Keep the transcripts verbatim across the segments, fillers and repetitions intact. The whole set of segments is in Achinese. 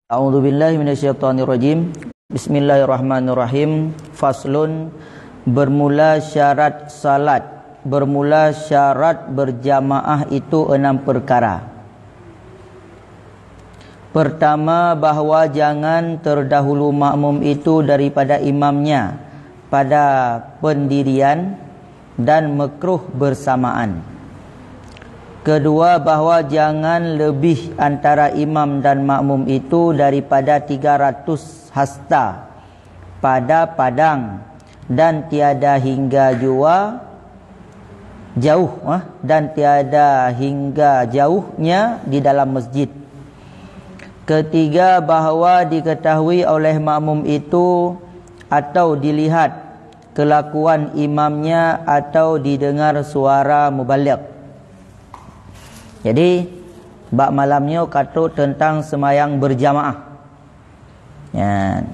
A'udzubillahi minasyaitonirrajim. Bismillahirrahmanirrahim. Faslun, bermula syarat salat, bermula syarat berjamaah itu enam perkara. Pertama, bahwa jangan terdahulu makmum itu daripada imamnya pada pendirian dan makruh bersamaan. Kedua, bahwa jangan lebih antara imam dan makmum itu daripada tiga ratus hasta pada padang, dan tiada hingga jua jauh, ah, dan tiada hingga jauhnya di dalam masjid. Ketiga, bahwa diketahui oleh makmum itu atau dilihat kelakuan imamnya atau didengar suara mubaligh. Jadi, bak malam nyoe ka trok teuntang seumayang beujamaah. Nyan.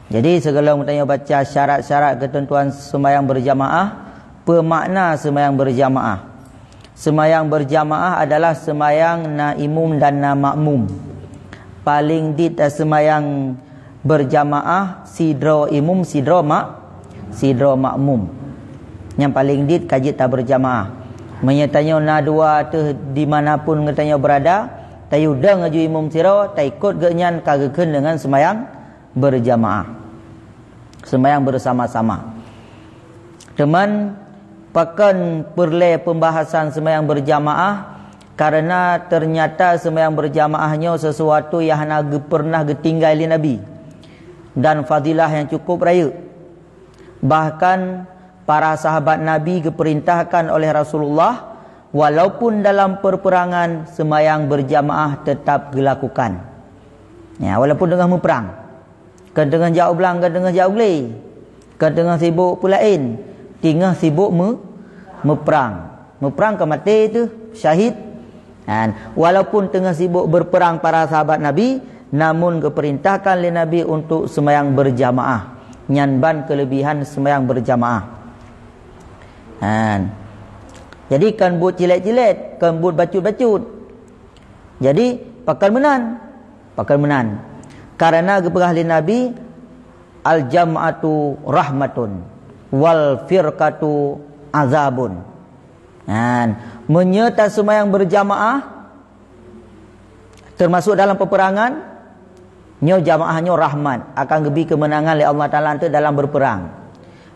Jadi, sigohlom geutanyoe baca syarat-syarat keuteuntuan seumayang beujamaah, peue makna seumayang beujamaah? Seumayang beujamaah adalah seumayang na imum dan na makmum. Paléng dit taseumayang beujamaah sidroe imum, sidroe mak-, sidroe makmum. Nyang paléng dit ka jeuet tabeujamaah. Meunyoe tanyoe na dua teuh di mana pun geutanyoe beurada, tayue dong laju imum sidroe, taikot geuhnyan ka geukheun deungon seumayang beujamaah. Seumayang beusama-sama. Teuma, pakon peureulée peumbahasan seumayang beujamaah? Kareuna teunyata seumayang beujamaah nyoe sisuatu nyang hana geupeurnah geutinggai lé Nabi, dan fadilah nyang cukup rayeuk. Bahkan, para sahabat Nabi geupeurintahkan oleh Rasulullah, walaupun dalam peupeurangan, seumayang beujamaah teutab geulakukan. Ya, walaupun teungoh meuprang. Kon teungoh jak u blang, kon teungoh jak u glé. Kon teungoh sibok peulaén, teungoh sibok meu-, meuprang. Meuprang ka maté teuh, syahid. Kan? Walaupun teungoh sibok beupeurangan para sahabat Nabi, namun geupeurintahkan lé Nabi untuk seumayang beujamaah. Nyan ban keuleubihan seumayang beujamaah. Kan? Jadi, kon buet cilet-cilet, kon buet bacut-bacut. Jadi, pakon meunan? Pakon meunan? Kareuna geupeugah lé Nabi, "Al-jam'atu rahmatun, wal firqatu azabun." Kan? Meunyoe taseumayang beujamaah, teumasok dalam peupeurangan, nyoe jamaah nyoe rahmat, akan geubi keumeunangan lé Allah Taala teuh dalam beupeurangan.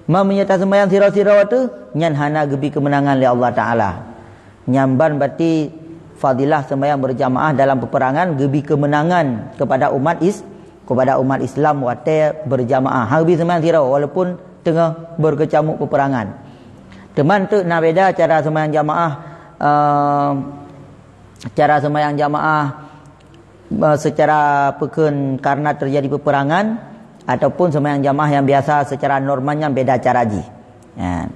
Ma meunyoe taseumayang sidroe-sidroe teuh, nyan hana geubi keumeunangan lé Allah Taala. Nyan ban berarti fadilah seumayang beujamaah dalam peupeurangan geubi keumeunangan keupada umat is-, keupada umat Islam watée beujamaah. Hana geubi seumayang sidroe walaupun teungoh beukeucamuk peupeurangan. Teuma teuk na beda cara seumayang jamaah, eh, cara seumayang jamaah, eh, secara peukheun karena terjadi peupeurangan ataupun seumayang jamaah nyang biasa secara normal nyan beda cara jih. Ya.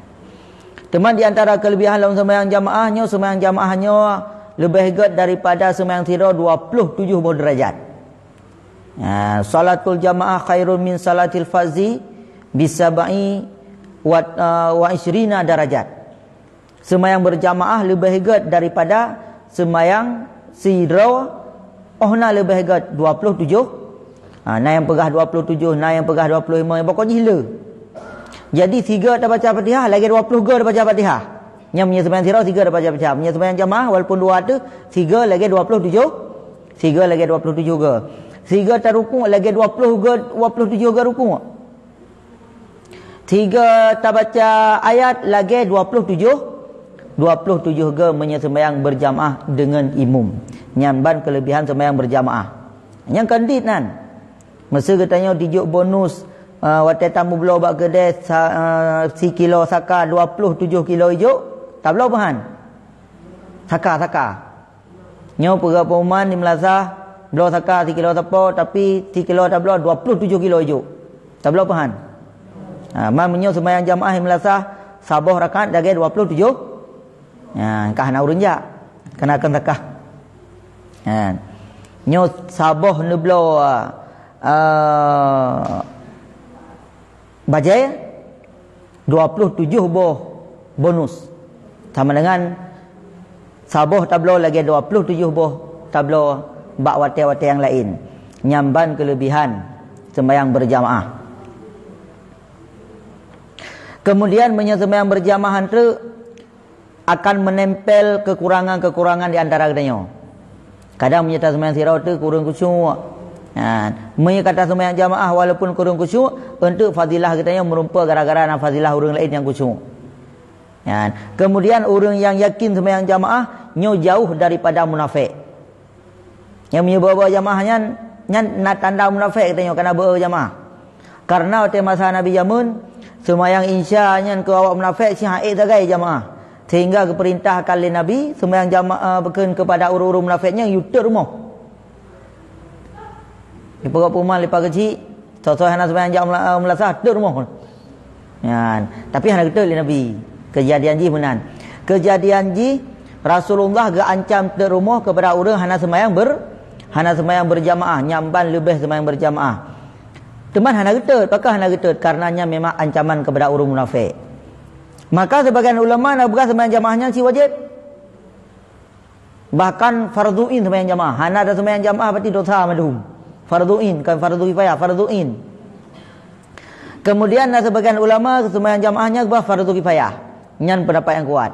Teuma di antara keuleubihan lom seumayang jamaah nyoe, seumayang jamaah nyoe leubeh gét daripada seumayang sidroe dua ploh tujoh boh deurajat. Ya, salatul jamaah khairun min salatil fardzi bisab'i wa, eh, wa isyrina darajat. Seumayang beujamaah leubeh gét daripada seumayang sidroe, óh na leubeh gét dua ploh tujoh. Ha, na nyang peugah dua ploh tujoh, na nyang peugah dua ploh lima, pokok jih le. Jadi, sigoe tabaca Fatihah, lagée dua ploh goe tabaca Fatihah. Nyan meunyoe seumayang sidroe, sigoe tabaca Fatihah. Meunyoe seumayang jamaah, walaupun dua teuh, sigoe lagée dua ploh tujoh, sigoe lagée dua ploh tujoh goe. Sigoe tarukuk, lagée dua ploh goe, dua ploh tujoh goe rukuk. Sigoe tabaca ayat lagée dua ploh tujoh, dua ploh tujoh goe meunyoe seumayang beujamaah deungon imum. Nyan ban keuleubihan seumayang beujamaah. Nyang kon dit nan. Meuseu geutanyoe jijok bonus, eh, watée tameubloe bak keudée sa-, eh, sikilo saka dua ploh tujoh kilo ijok, tabloe peuhan. Saka, saka. Nyoe peugah pengumuman di meulasah, bloe saka sikilo sapo, tapi sikilo tabloe dua ploh tujoh kilo ijok. Tabloe peuhan. Ha, man meunyoe seumayang jamaah di meulasah, saboh rakaat lagée dua ploh tujoh. Ha, ka hana ureuëng jak. Keunakan saka. Ha. Nyoe saboh neubloe, ah, bajée, dua ploh tujoh boh bonus. Sama dengan saboh tabloe lagée dua ploh tujoh boh tabloe bak watée-watée nyang laén. Nyan ban keuleubihan seumayang beurjamaah. Keumudian, meunyoe seumayang beurjamaah treuk, akan meunempel keukurangan-keukurangan di antara geutanyoe. Kadang meunyoe taseumayang sidroe teuk kureueng khusyuk. Ha, meunyoe ka taseumayang jamaah walaupun kureueng khusyuk, eunteuk fadilah geutanyoe meurumpok gara-gara na fadilah ureuëng laén nyang khusyuk. Ha, keumudian ureuëng nyang yakin seumayang jamaah nyoe jauh daripada munafék. Nyang meunyoe bawa-bawa jamaah nyan, nyan na tanda munafék geutanyoe kana beu jamaah. Karena watée masa Nabi jameun, seumayang Isya nyan keu awak munafék si hak ék sagai jamaah. Sehingga geupeurintahkan lé Nabi, seumayang jamaah bukon keupada ureuëng-ureuëng munafék nyan yue teuk rumoh. Dipeugah peuman leupah keuchik, soe-soe hana seumayang jak meulasah, teuk rumoh. Nyan, tapi hana geutot lé Nabi. Keujadian jih meunan. Keujadian jih, Rasulullah geuancam teuk rumoh keupada ureuëng hana seumayang ber-, hana seumayang beurjamaah, nyan ban leubeh seumayang beurjamaah. Teuma hana geutot, pakon hana geutot? Karena nyan memang ancaman keupada ureuëng munafék. Maka seubagian ulama na peugah seumayang jamaah nyan si wajéb. Bahkan fardu ain seumayang jamaah. Hana taseumayang jamaah berarti dosa mandum. Fardu ain, kon fardu kifayah, fardu ain. Keumudian na seubagian ulama seumayang jamaah nyan bah fardu kifayah. Nyan peundapat nyang kuat.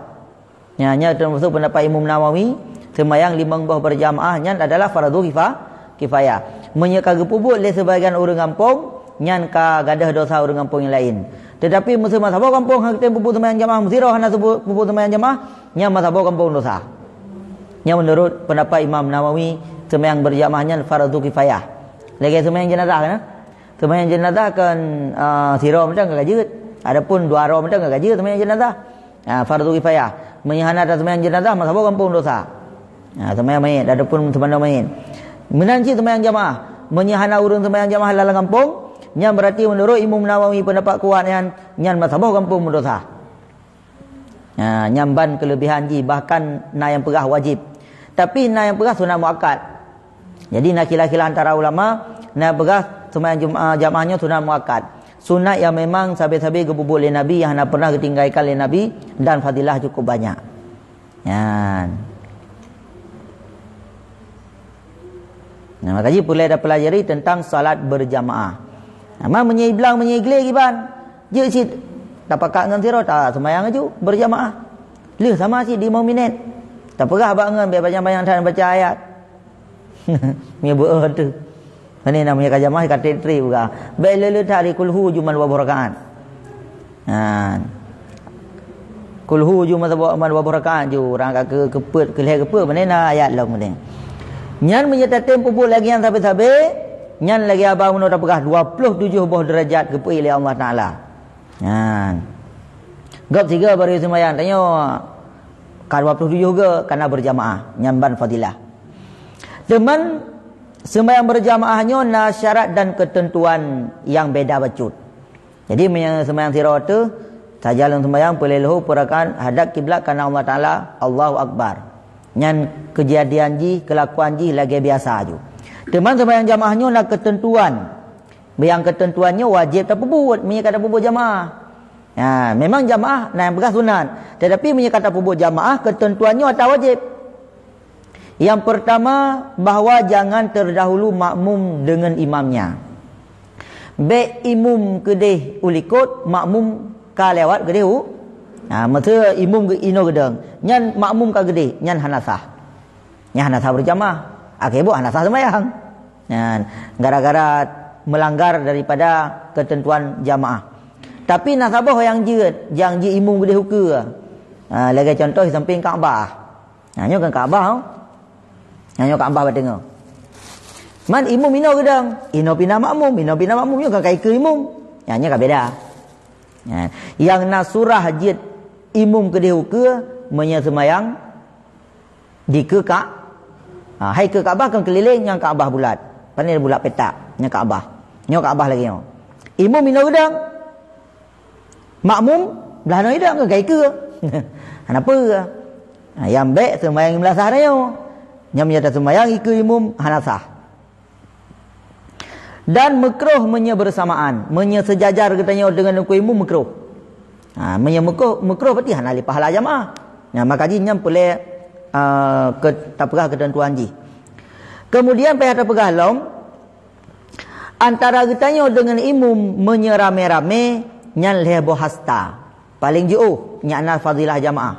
Nyan, nyan teumasok peundapat Imam Nawawi, seumayang limong boh beurjamaah nyan adalah fardu kifa-, kifayah. Meunyoe ka geupeubuet lé seubagian ureuëng gampông, nyan ka gadôh dosa ureuëng gampông nyang laén. Teutapi meuseu meusaboh gampông hana geutem peubuet seumayang jamaah, meusidroe hana seubu-, peubuet seumayang jamaah, nyan meusaboh gampông dosa. Nyan meunurot peundapat Imam Nawawi, seumayang beurjamaah nyan fardu kifayah. Lagée seumayang jeunazah kan? Seumayang jeunazah kan, ah, sidroe mantong ka jeuet. Adapun dua droe mantong ka jeuet seumayang jeunazah. Ah, fardu kifayah. Meunyoe hana taseumayang jeunazah, meusaboh gampông dosa. Ah, seumayang manyét, adapun seumayang manyét. Meunan cit seumayang jamaah. Meunyoe hana ureuëng seumayang jamaah lam gampông, nyan berarti meunurot Imam Nawawi peundapat kuat nyan, nyan meusaboh gampông meudosa. Ha, nyan ban keuleubihan jih, bahkan na nyang peugah wajéb. Tapi na nyang peugah sunat muakkad. Jadi na khilaf-khilaf antara ulama, na peugah seumayang Jumaat jamaah nyoe sunat muakkad. Sunat nyang memang sabe-sabe geupeubuet lé Nabi, nyang hana pernah geutinggalkan lé Nabi, dan fadilah cukup banyak. Nyan. Nah, maka jih peureulée tapelajari teuntang salat beurjamaah. Nah, ma meunyoe iblang meunyoe iglé kiban, jeuet cit tapakat ngon sidroe, taseumayang laju beurjamaah. Lheueh sama cit limong minét. Tapeugah bak ngon, bék panyang-panyang that baca ayat. Meunyoe beu teuh. Pane na meunyoe ka jamaah ka trik-trik buka. Bék le-le that di kulhu juman dua boh rakaat. Ha. Kulhu ju masa buat man dua boh rakaat ju, urang ka ke-, keupeuet, keu lhée keupeuet, pane na ayat lom pane. Nyan meunyoe tatem peubuet lagée nyan sabe-sabe, nyan lagée abang bunoe tapeugah dua ploh tujoh boh deurajat geupeuék lé Allah Taala. Nyan. Gob sigoe barô seumayang, tanyoe ka dua ploh tujoh goe kana beurjamaah, nyan ban fadilah. Teuma seumayang beurjamaah nyoe na syarat dan keuteuntuan nyang beda bacut. Jadi, meunyoe seumayang sidroe teuh, sajan lôn seumayang peureulée leuhô peurakaat hadap kiblat kana Allah Taala, Allahu Akbar. Nyan keujadian jih, keulakuan jih lagée biasa ju. Teuma seumayang jamaah nyoe na keuteuntuan. Nyang keuteuntuan nyoe wajéb tapeubuet meunyoe ka tapeubuet jamaah. Ha, memang jamaah na nyang peugah sunat, teutapi meunyoe ka tapeubuet jamaah, keuteuntuan nyoe ata wajéb. Yang pertama, bahwa jangan terdahulu makmum dengan imamnya. Bék imum keudeh u likot, makmum ka lewat keudeh u. Ha, maksud imum ge-, inoe geudong. Nyan makmum ka keudeh, nyan hana sah. Nyan hana sah beurjamaah. Akhé buet hana sah seumayang. Nyan gara-gara meulanggar daripada keuteuntuan jamaah. Tapi na saboh nyang jeuet, nyang jeuet imum keudeh ukeue. Ha, lagée contoh di sampéng Ka'bah. Nah, nyoe kan Ka'bah, oh. Nah, nyoe Ka'bah bateungoh. Man imum inoe geudong, inoe pih na makmum, inoe pih na makmum, nyoe kan ka ikeue imum. Nah, nyoe ka beda. Nah, nyang na surah jeuet imum keudeh ukeue meunyoe seumayang dikeue Ka-, ha, hai keue Ka'bah kan keulileng nyang Ka'bah bulat. Pane bulat petak, nyang Ka'bah. Nyoe Ka'bah lagée nyoe. Imum inoe geudong. Makmum, blah noe idang ka ikeue. Hana peue. Ha, nyang bék seumayang meulasaih nyoe. Nyang meunyoe taseumayang ikeue imum, hana sah. Dan meukroh meunyoe beursamaan, meunyoe seujajar geutanyoe deungon ukeue imum meukroh. Ha, meunyoe meukroh, meukroh berarti hana lé pahala jamaah. Nah, maka jih nyan peureulée, a, ke-, tapeugah keuteuntuan jih. Keumudian payah tapeugah lom, Antara geutanyoe deungon imum meunyoe ramé-ramé, nyan lhée boh hasta. Paleng jiôh, nyan na fadilah jamaah.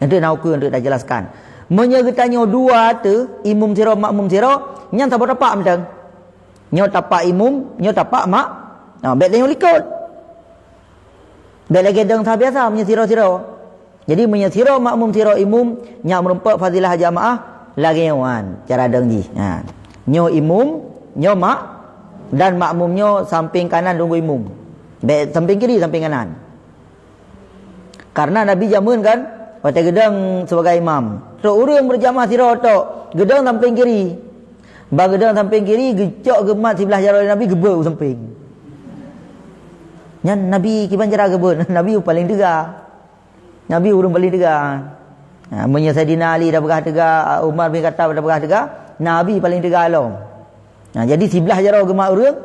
Nanti na ukeue nanti tajelaskan. Meunyoe geutanyoe dua teuh, imum sidroe, makmum sidroe, nyan saboh tapak mantong. Nyoe tapak imum, nyoe tapak mak-, ha, bék tanyoe likot. Bék lagée dong sabiasa meunyoe sidroe-sidroe. Jadi, meunyoe sidroe makmum sidroe imum, nyan meurumpok fadilah jamaah lagée nyoe cara dong jih. Ha. Nyoe imum, nyoe mak-, dan makmum nyoe sampéng kanan teungku imum. Bék sampéng kiri, sampéng kanan. Karena Nabi jameun kan, watée geudong sibagai imam. Trok ureuëng beujamaah sidroe tok, geudong sampéng kiri. Ban geudong sampéng kiri, geucok geumat siblah jaroe Nabi, geubeuet u sampéng. Nyan Nabi kiban cara geubeuet, Nabi paleng teuga. Nabi ureuëng paleng teuga. Ha, meunyoe Saidina Ali tapeugah teuga, Umar bin Khattab tapeugah teuga, Nabi paleng teuga lom. Ha, jadi siblah jaroe geumat ureuëng,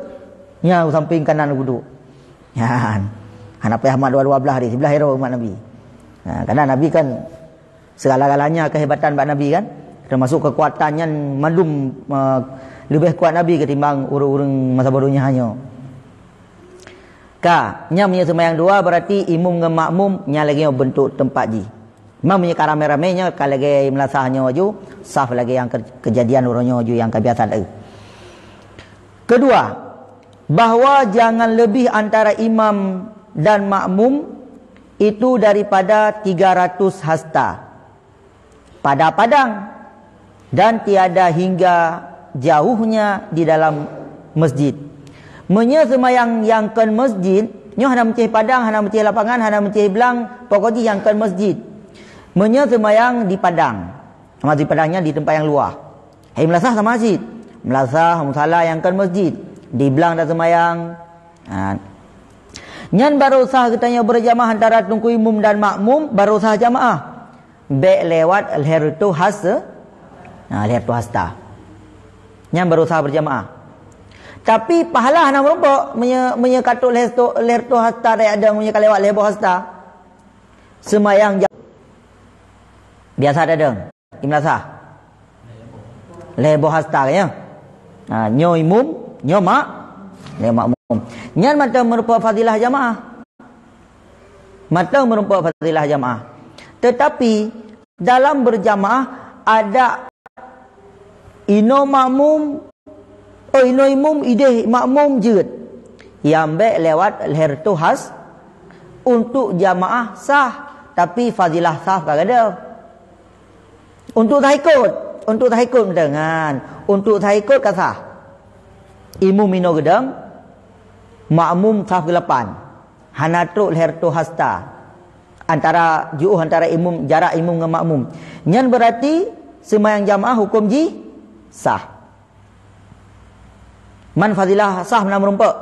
nyan u sampéng kanan geuduek. Nyan. Hana payah mat dua-dua blah deh, siblah jaroe geumat Nabi. Ha, karena Nabi kan segala-galanya kehebatan bak Nabi kan. Termasuk kekuatan nyan mandum, eh, leubeh kuat Nabi ketimbang ureuëng-ureuëng masa boh donya nyoe. Ka, nyan meunyoe seumayang dua, berarti imum ngon makmum nyan lagée nyoe bentuk teumpat jih. Memang meunyoe ka ramé-ramé nyoe ka lagée meulasah nyoe aju, saf lagée nyang ke-, keujadian uroe nyoe aju nyang ka biasa teu. Kedua, bahwa jangan lebih antara imam dan makmum itu daripada tiga ratus hasta pada padang, dan tiada hingga jauhnya di dalam masjid. Meunyoe seumayang nyang kon masjid, nyoe hana meucéh padang, hana meucéh lapangan, hana meucéh blang, pokok jih nyang kon masjid. Meunyoe seumayang di padang, maksud padang nyan di teumpat nyang luwah. Hai meulasah sama cit. Meulasah musala nyang kon masjid. Di blang taseumayang. Ha. Nyan barô sah geutanyoe beurjamaah antara teungku imum dan makmum, barô sah jamaah. Bék lewat lhée reutôh has-, ha, lhée reutôh hasta. Nyan barô sah beurjamaah. Tapi pahala hana meurumpok, meunyoe, meunyoe ka trok lhée reutôh, lhée reutôh hasta tajak dong, meunyoe ka lewat lhée boh hasta. Seumayang ja-, biasa tadong. Imlasah. Lhée boh hasta ka, ya. Ha, nyoe imum, nyoe mak-, nyoe makmum. Nyan mantong meurumpok fadilah jamaah. Mantong meurumpok fadilah jamaah. Tetapi, dalam berjamaah, ada inoe makmum, oh, inoe imum, ideh makmum jeuet. Nyang bék lewat lhée reutôh has, untuk jamaah sah, tapi fadilah saf ka gadôh. Untuk sah ikot, untuk sah ikot meuteungan, untuk sah ikot ka sah. Imum inoe geudong, makmum saf geulapan. Hana trok lhée reutôh hasta. Antara, jiôh antara imum, jarak imum ngon makmum. Nyan beurati seumayang jamaah huköm jih sah. Man fadilah sah hana meurumpok.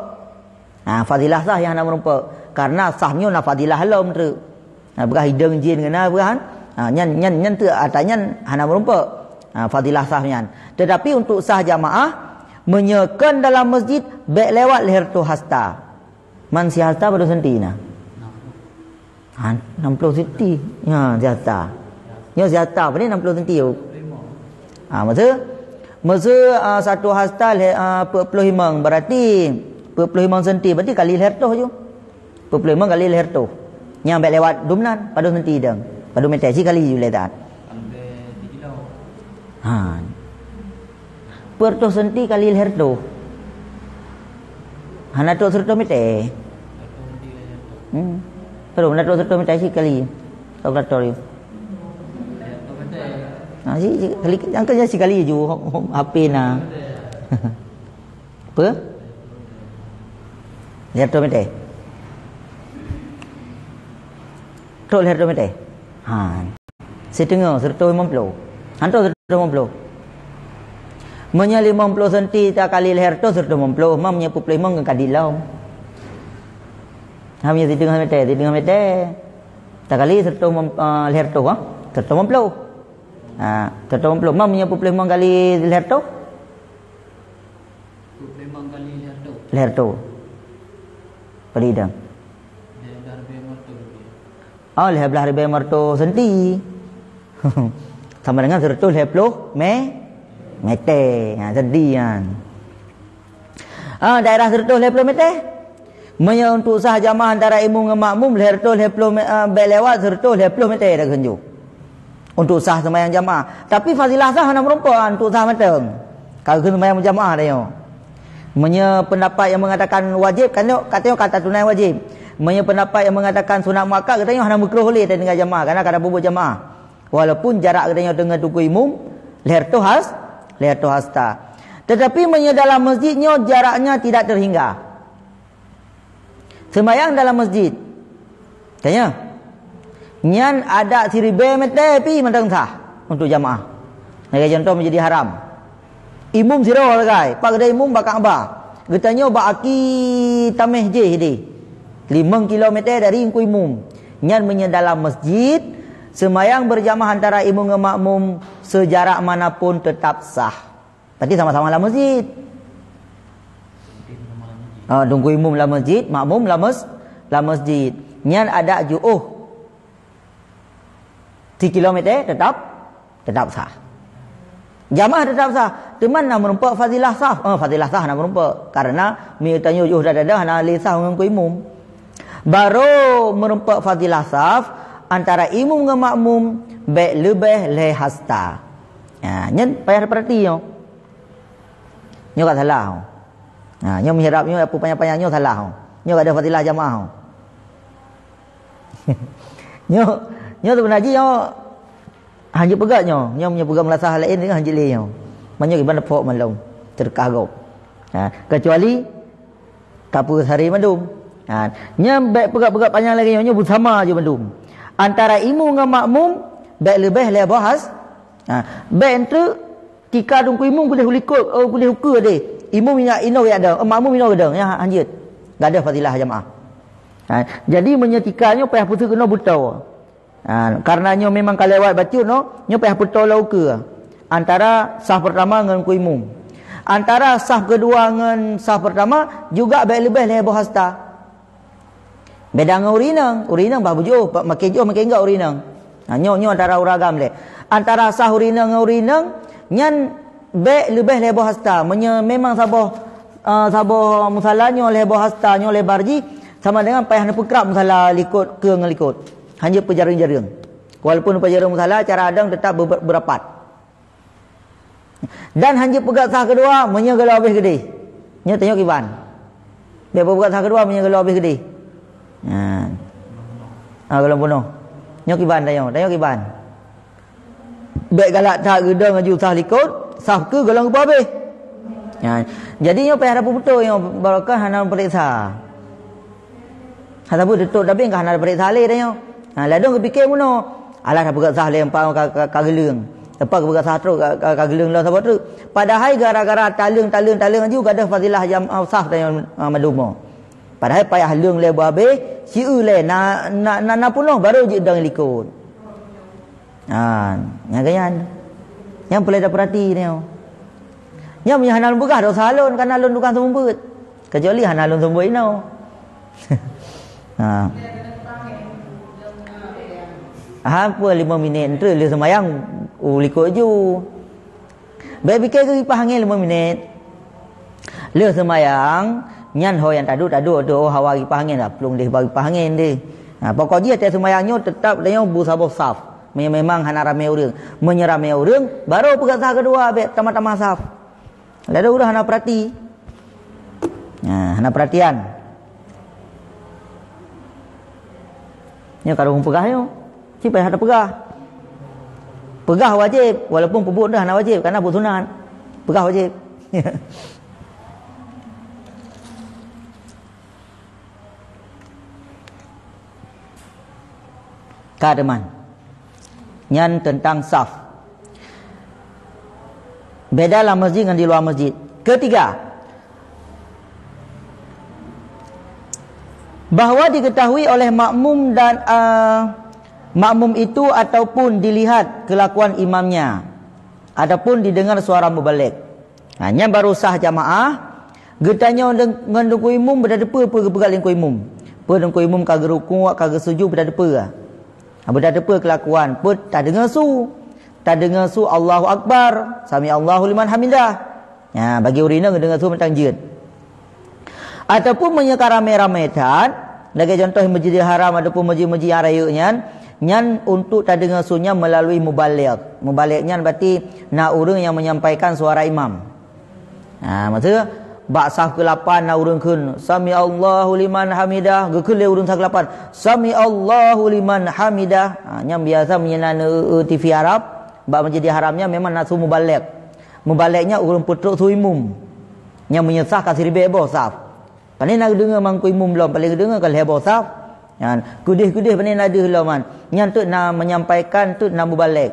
Ha, fadilah sah nyang hana meurumpok. Karena sah nyoe na fadilah lom treuk. Ha, peugah idong jin keunan peugah kan. Ha, nyan, nyan, nyan teuk ata nyan hana meurumpok. Ha, fadilah sah nyan. Tetapi untuk sah jamaah, meunyoe kon dalam masjid, bék lewat lhée reutôh hasta. Man si hasta padum senti na? Ha, enam puluh senti. Ya, si hasta. Ya, si hasta apa ni enam puluh senti? Ha, maksud, maksud, ah, satu hasta lhée, ah, peuet ploh limong, berarti peuet ploh limong senti, berarti kali lhée reutôh ju. Peuet ploh limong kali lhée reutôh. Nyang bék lewat dum nan, padum senti dong. Padum meter, sikali ju lé that. Ha. Peuet reutôh senti kali lhée reutôh. Hana trok seureutôh meter. Hmm. Padum hana trok seureutôh meter sikali kalkulator nyoe. Ha, si, si, kali, angka je sikali ju, H P na. Apa? Lhée reutôh meter. Trok lhée reutôh meter. Ha. Siteungoh, seureutôh limong ploh. Hantom seureutôh limong ploh. Meunyoe limong ploh senti takali lhée reutôh, seureutôh limong ploh. Meunyoe peuet ploh limong kan ka di lom. Ha, meunyoe siteungoh meter, siteungoh meter. Takali seureutôh limong, eh, lhée reutôh, ha? Seureutôh limong ploh. Ha, seureutôh limong ploh. Meunyoe peuet ploh limong kali lhée reutôh? Peuet ploh limong kali lhée reutôh. Lhée reutôh. Padum dong? Lhée blah ribée meureutoh rupiah. Oh, lhée blah ribée meureutoh senti. Sama dengan seureutôh lhée ploh me-, meter. Ha, senti nyan. Ah, daerah seratus lhèe ploh meter. Meunyoe untuk sah jamaah antara imum ngon makmum, lhèe reutôh lhèe ploh me-, ah, bèk lewat seratus lhèe ploh meter dah geunjôk. Untuk sah seumayang jamaah. Tapi fadilah sah hana meurumpok, ah, untuk sah mantong. Ka geukheun seumayang jamaah dah nyoe. Meunyoe pendapat yang mengatakan wajib, kan nyoe, ka tanyoe ka tatunai wajib. Meunyoe pendapat yang mengatakan sunat muakkad, geutanyoe hana meukruh lé tatinggai jamaah, karena ka tapeubuet jamaah. Walaupun jarak geutanyoe deungon teungku imum lhèe reutôh has-, lhèe reutôh hasta. Tetapi meunyoe dalam masjid nyoe jaraknya tidak terhingga. Seumayang dalam masjid. Tanya. Nyan adak siribèe meter pih mantong sah untuk jamaah. Lagèe contoh Masjidil Haram. Imum sidroe sagai, pat keudéh imum bak Ka'bah. Geutanyoe bak aki tamèh jéh deh. Limong kilometer dari teungku imum. Nyan meunyoe dalam masjid, seumayang berjamaah antara imum ngon makmum sejarak manapun tetap sah. Berarti sama-sama lam masjid. Ah, teungku imum lam masjid, makmum lam mas-, lam masjid. Nyan adak jiôh. Sikilometer tetap, tetap sah. Jamaah tetap sah. Teuma na meurumpok fadilah sah. Ah, fadilah sah na meurumpok. Karena mi tanyoe jiôh dah-dah hana lé sah ngon teungku imum. Barô meurumpok fadilah sah antara imum ngon makmum bèk leubeh lhèe hasta. Ha, nyan payah perhati nyoe. Nyoe ka salah. Ha, nyoe mihrab nyoe, apa panyang-panyang nyoe salah. Nyoe ka ada fadilah jamaah. Nyoe, nyoe sebenar jih nyoe hanjeuet peugah nyoe. Nyoe meunyoe peugah meulasah laén nyoe hanjeuet lé nyoe. Meunyoe kiban phok malom, teureukah gob. Ha, kecuali ka peusari mandum. Ha, nyan bèk peugah-peugah panyang lagèe nyoe, nyoe beusama je mandum. Antara imum ngon makmum bèk leubeh lhèe boh has-, ha, bèk enteuk Tika teungku imum keudeh u likot, oh, keudeh ukeue deh. Imum ingat inoe geudong, eh, makmum inoe geudong, nyan hanjeuet. Gadoh fadilah jamaah. Ha, jadi meunyoe tika nyoe payah peuteuk keunoe beutoe. Ha, karena nyoe memang ka lewat bacut nyoe, nyoe payah peutoe lam ukeue. Antara saf pertama ngon teungku imum. Antara saf kedua ngon saf pertama juga bèk leubeh lhèe boh hasta. Beda ngon ureueng inong, ureueng inong bah bujoh, pa-, makin joh makin gak ureueng inong. Ha, nyoe, nyoe antara ureueng agam lé. Antara sah ureueng inong ngon ureueng inong, nyan bèk leubeh lhèe boh hasta. Meunyoe memang saboh, eh, saboh musala nyoe lhèe boh hasta, nyoe lebar jih, sama dengan payah neupeukrab musala likot keue ngon likot. Hanjeuet peujareueng-jareueng. Walaupun peujareueng musala, cara adong tetap be-, beurapat. Dan hanjeuet peugah sah keudua meunyoe gohlom habéh keudeh. Nyoe tanyoe kiban. Bèk peugah sah keudua meunyoe gohlom habéh keudeh. Ha. Ha, gohlom peunoh. Nyoe kiban tanyoe, tanyoe kiban. Bèk galak that geudong laju sah likot, sah keue gohlom geupeuhabéh. Ha. Jadi nyoe payah tapeubeutôi nyoe, barokah hana peuriksa. Hana sapeue teutôp tabeng ka hana peuriksa lé tanyoe. Ha, ladôm geupike meunoe. Alah, ka peugah sah lé empat ka, ka, ka geuleueng. Empat ka peugah sah trok ka, ka, ka geuleueng lom saboh treuk. Padahai gara-gara taleueng, taleueng, taleueng aju gadoh fadilah jam, ah, sah tanyoe, ah, mandum. Padahai payah leueng lé boh habéh, sieu lé na, na, na, na peunoh baru jeuet dong likot. Ha, nyan ka nyan. Nyan peulai tapeurati nyoe. Nyan meunyoe hana lôn peugah dosa lôn, karena lôn tukang seumeubeuet. Kecuali hana lôn seumeubeuet inoe. Ha. Ha, peue lima minit, enteuk lheueh seumayang u likot ju. Bèk pike keu kipaih angén lima minit. Lheueh seumayang, nyan ho nyang taduek-taduek tu, oh, hawa kipaih angén, dah plueng deh bak kipaih angén deh. Ha, pokok jih watèe seumayang nyoe teutap tanyoe beusaboh saf. Meunyoe memang hana ramé ureueng. Meunyoe ramé ureueng, baru peugah sah keudua bèk tamah-tamah saf. Lagèe ureueng hana peurati. Ha, hana peuratian. Nyoe ka ureueng peugah nyoe. Ci payah tapeugah. Peugah wajéb, walaupun peubuet tu hana wajéb, karena buet sunat. Peugah wajéb. Ka teuma. Nyan teuntang saf. Beda lam masjid ngon di luwa masjid. Ketiga, bahwa diketahui oleh makmum dan, ah, makmum itu ataupun dilihat kelakuan imamnya ataupun didengar suara mubalig. Ha, nyan baru sah jamaah. Geutanyoe deung-, ngon teungku imum beutateupeue peue geupeugah lé teungku imum. Peue teungku imum ka geurukuk, ka geusujud beutateupeue. Ha, beutateupeue keulakuan, peue tadeungoe su. Tadeungoe su Allahu Akbar, sami Allahu liman hamidah. Ha, bagi ureueng inong geudeungoe su mantong jeuet. Ataupun meunyoe ka ramé-ramé that, lagée contoh Masjidil Haram ataupun masjid-masjid nyang rayeuk nyan, nyan untuk tadeungoe su nyan meulalu mubaligh. Mubaligh nyan berarti na ureuëng nyang menyampaikan suara imam. Ha, maksud, bak saf keulapan na ureuëng kheun, "Sami Allahu liman hamidah," geukheun lé ureuëng saf keulapan, "Sami Allahu liman hamidah." Ha, nyang biasa meunyoe na, eh, eh, T V Arab, bak Masjidil Haram nyan memang na su mubaligh. Mubaligh nyan ureuëng peutrok su imum. Nyang meunyoe sah ka siribée boh saf. Pane na geudeungoe mangko imum lom, paléng geudeungoe ka lhée boh saf. Nyan, keudeh-keudeh pane na deuh lom nyan. Nyan teuk na menyampaikan, teuk na mubaligh.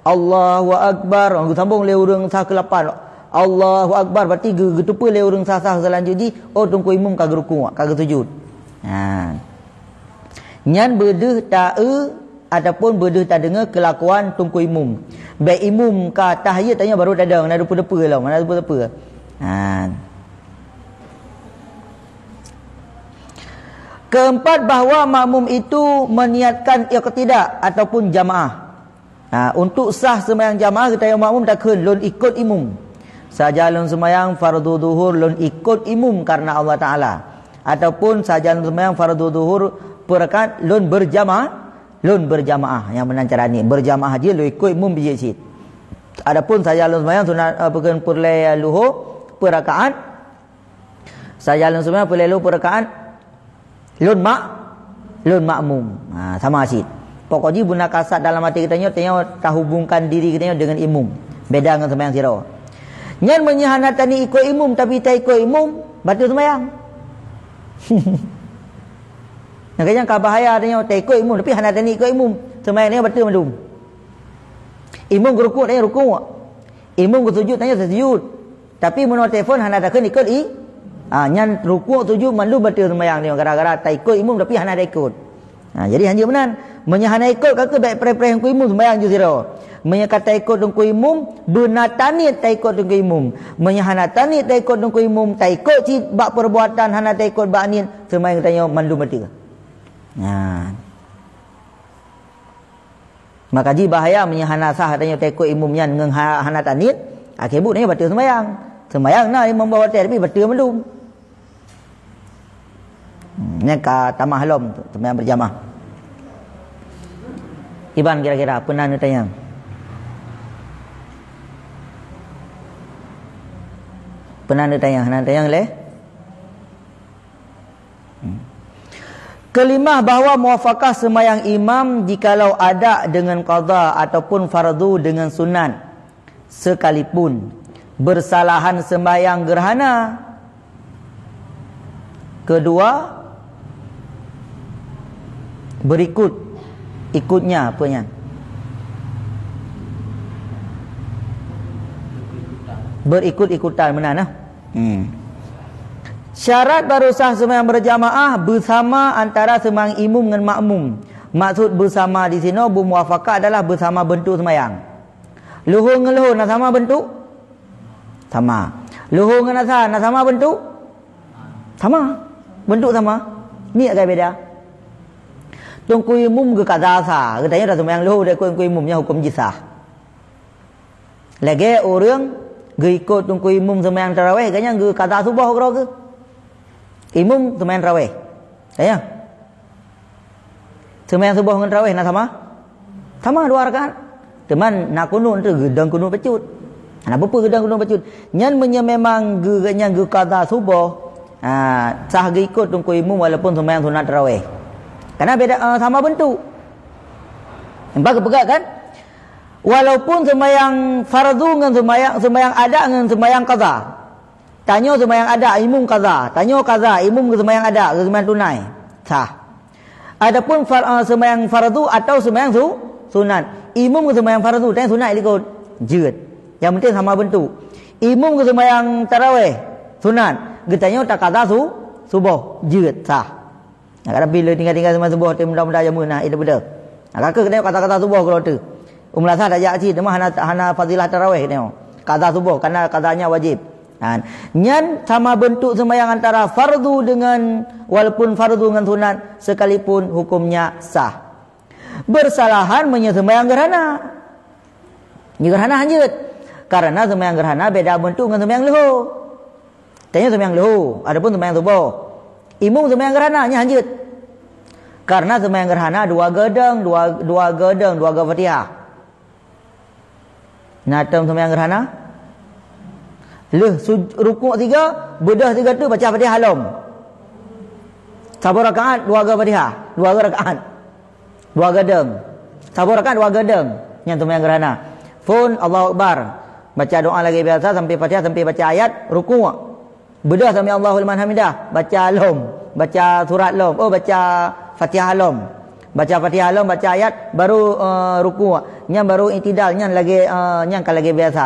"Allahu Akbar." Geusambong lé ureuëng saf keulapan. "Allahu Akbar," berarti geu-, geuteupeue lé ureuëng saf-saf seulanjut jih, oh, teungku imum ka geurukuk, ka geusujud. Ha. Nyan beudeuh ta-eu ataupun beudeuh tadeungoe keulakuan teungku imum. Bék imum ka tahiyat tanyoe baru tadong, na teupeue-teupeue lom, na teupeue-teupeue. Ha. Keempat, bahwa makmum itu meniatkan iqtida ataupun jamaah. Ha, untuk sah seumayang jamaah, geutanyoe makmum takheun, "Lôn ikot imum. Sajan lôn seumayang fardu zuhur, lôn ikot imum karena Allah Taala." Ataupun, "Sajan lôn seumayang fardu zuhur peurakaat, lôn berjamaah, lôn berjamaah." Nyang meunan cara ni, berjamaah jih, lôn ikot imum bijéh cit. Adapun, "Sajan lôn seumayang sunat, eh, peukheun peureulée luho peurakaat, sajan lôn seumayang peureulée luho peurakaat, lôn mak-, lôn makmum." Ha, sama cit. Pokok jih beuna kasat dalam até geutanyoe, tanyoe tahubungkan diri geutanyoe dengan imum. Beda ngon seumayang sidroe. Nyan meunyoe hana taniet ikot imum, tapi taikot imum, bateue seumayang. Makanya ka bahaya tanyoe, taikot imum, tapi hana taniet ikot imum. Seumayang tanyoe bateue mandum. Imum geurukuk, tanyoe rukuk. Imum geusujud, tanyoe sujud. Tapi meunyoe telepon hana takheun ikot i-, ha, nyan rukuk sujud mandum bateue seumayang nyoe gara-gara taikot imum tapi hana taikot. Ha, jadi hanjeuet meunan. Meunyoe hana ikot ka keuh bék preh-preh teungku imum seumayang jih sidroe. Meunyoe ka taikot teungku imum, beuna taniet taikot teungku imum. Meunyoe hana taniet taikot teungku imum, taikot cit bak perbuatan hana taikot bak niet, seumayang tanyoe mandum bateue. Ha. Maka jih bahaya meunyoe hana sah tanyoe taikot imum nyan ngon ha-, hana taniet, akhé buet tanyoe bateue seumayang. Seumayang na limong boh watée tapi bateue mandum. Hmm, nyan ka tamah lom seumayang berjamaah. Iban kira-kira peue na neutanyong? Peue na neutanyong? Hana neutanyong lé? Hmm. Kelima, bahwa muwafakah seumayang imam jikalau ada dengan qadha ataupun fardu dengan sunat sekalipun. Bersalahan seumayang gerhana. Kedua, berikut, ikutnya apa nyan? Berikut-ikutan, meunan nah. Hmm. Syarat baru sah seumayang berjamaah beusama antara seumayang imum ngon makmum. Maksud beusama di sinoe beumuwafakah adalah beusama beuntuk seumayang. Luho ngon luho na sama beuntuk? Sama. Luho ngon asa na sama beuntuk? Sama. Beuntuk sama. Niet ka beda. Teungku imum geukaza asa, geutanyoe taseumayang luho deh teungku imum nyan huköm jih sah. Lagée ureuëng geuikot teungku imum seumayang tarawéh, gobnyan geukaza suboh keudroe geuh. Imum seumayang tarawéh. Ya. Seumayang suboh ngon tarawéh na sama? Sama dua rakaat. Teuma na kunut teuh geudong kunut bacut. Hana peue-peue geudong kunut bacut. Nyan meunyoe memang geu-, gobnyan geukaza suboh, ha, sah geuikot teungku imum walaupun seumayang sunat tarawéh. Karena beda, eh, sama beuntuk. Nampak geupeugah kan? Walaupun seumayang fardu ngon seumayang, seumayang adat ngon seumayang qadha. Tanyoe seumayang adat, imum qadha. Tanyoe qadha, imum geuseumayang adat, geuseumayang tunai. Sah. Adapun far-, eh, seumayang fardu atau seumayang su-, sunat. Imum geuseumayang fardu, tanyoe sunat likot. Jeuet. Nyang penting sama beuntuk. Imum geuseumayang tarawéh, sunat. Geutanyoe takaza su-, suboh. Jeuet. Sah. Nah, kadang pih le tinggai-tinggai seumayang suboh, tem mudah-mudah jameun nah, itu betul. Nah, ka keuh keuneuk kata-kata suboh keudroe teuh. Umu lasah tajak cit, teuma hana, hana fadilah tarawéh keuneuk. Kaza suboh, karena kazanya wajib. Nah, nyan sama beuntuk seumayang antara fardu dengan, walaupun fardu ngon sunat, sekalipun hukumnya sah. Bersalahan meunyoe seumayang gerhana. Nyoe gerhana hanjeuet. Karena seumayang gerhana beda beuntuk ngon seumayang luho. Tanyoe seumayang leuhô, adapun seumayang suboh. Imum seumayang geurhana, nyan hanjeuet. Karena seumayang geurhana dua geudong, dua, dua geudong, dua geu Fatihah. Na tom seumayang geurhana? Lheuh suj-, rukuk tiga, beudôh tiga tu baca Fatihah lom. Saboh rakaat dua geu Fatihah, dua geu rakaat. Dua geudong. Saboh rakaat dua geudong. Nyan seumayang geurhana. Phon Allahu Akbar. Baca doa lagèe biasa sampai Fatihah, sampai baca ayat, rukuk. Beudôh sami Allahu liman hamidah, baca lom, baca surat lom, oh, baca Fatihah lom. Baca Fatihah lom, baca ayat, baru, eh, rukuk. Nyan baru i'tidal, nyan lagèe, eh, nyan ka lagèe biasa.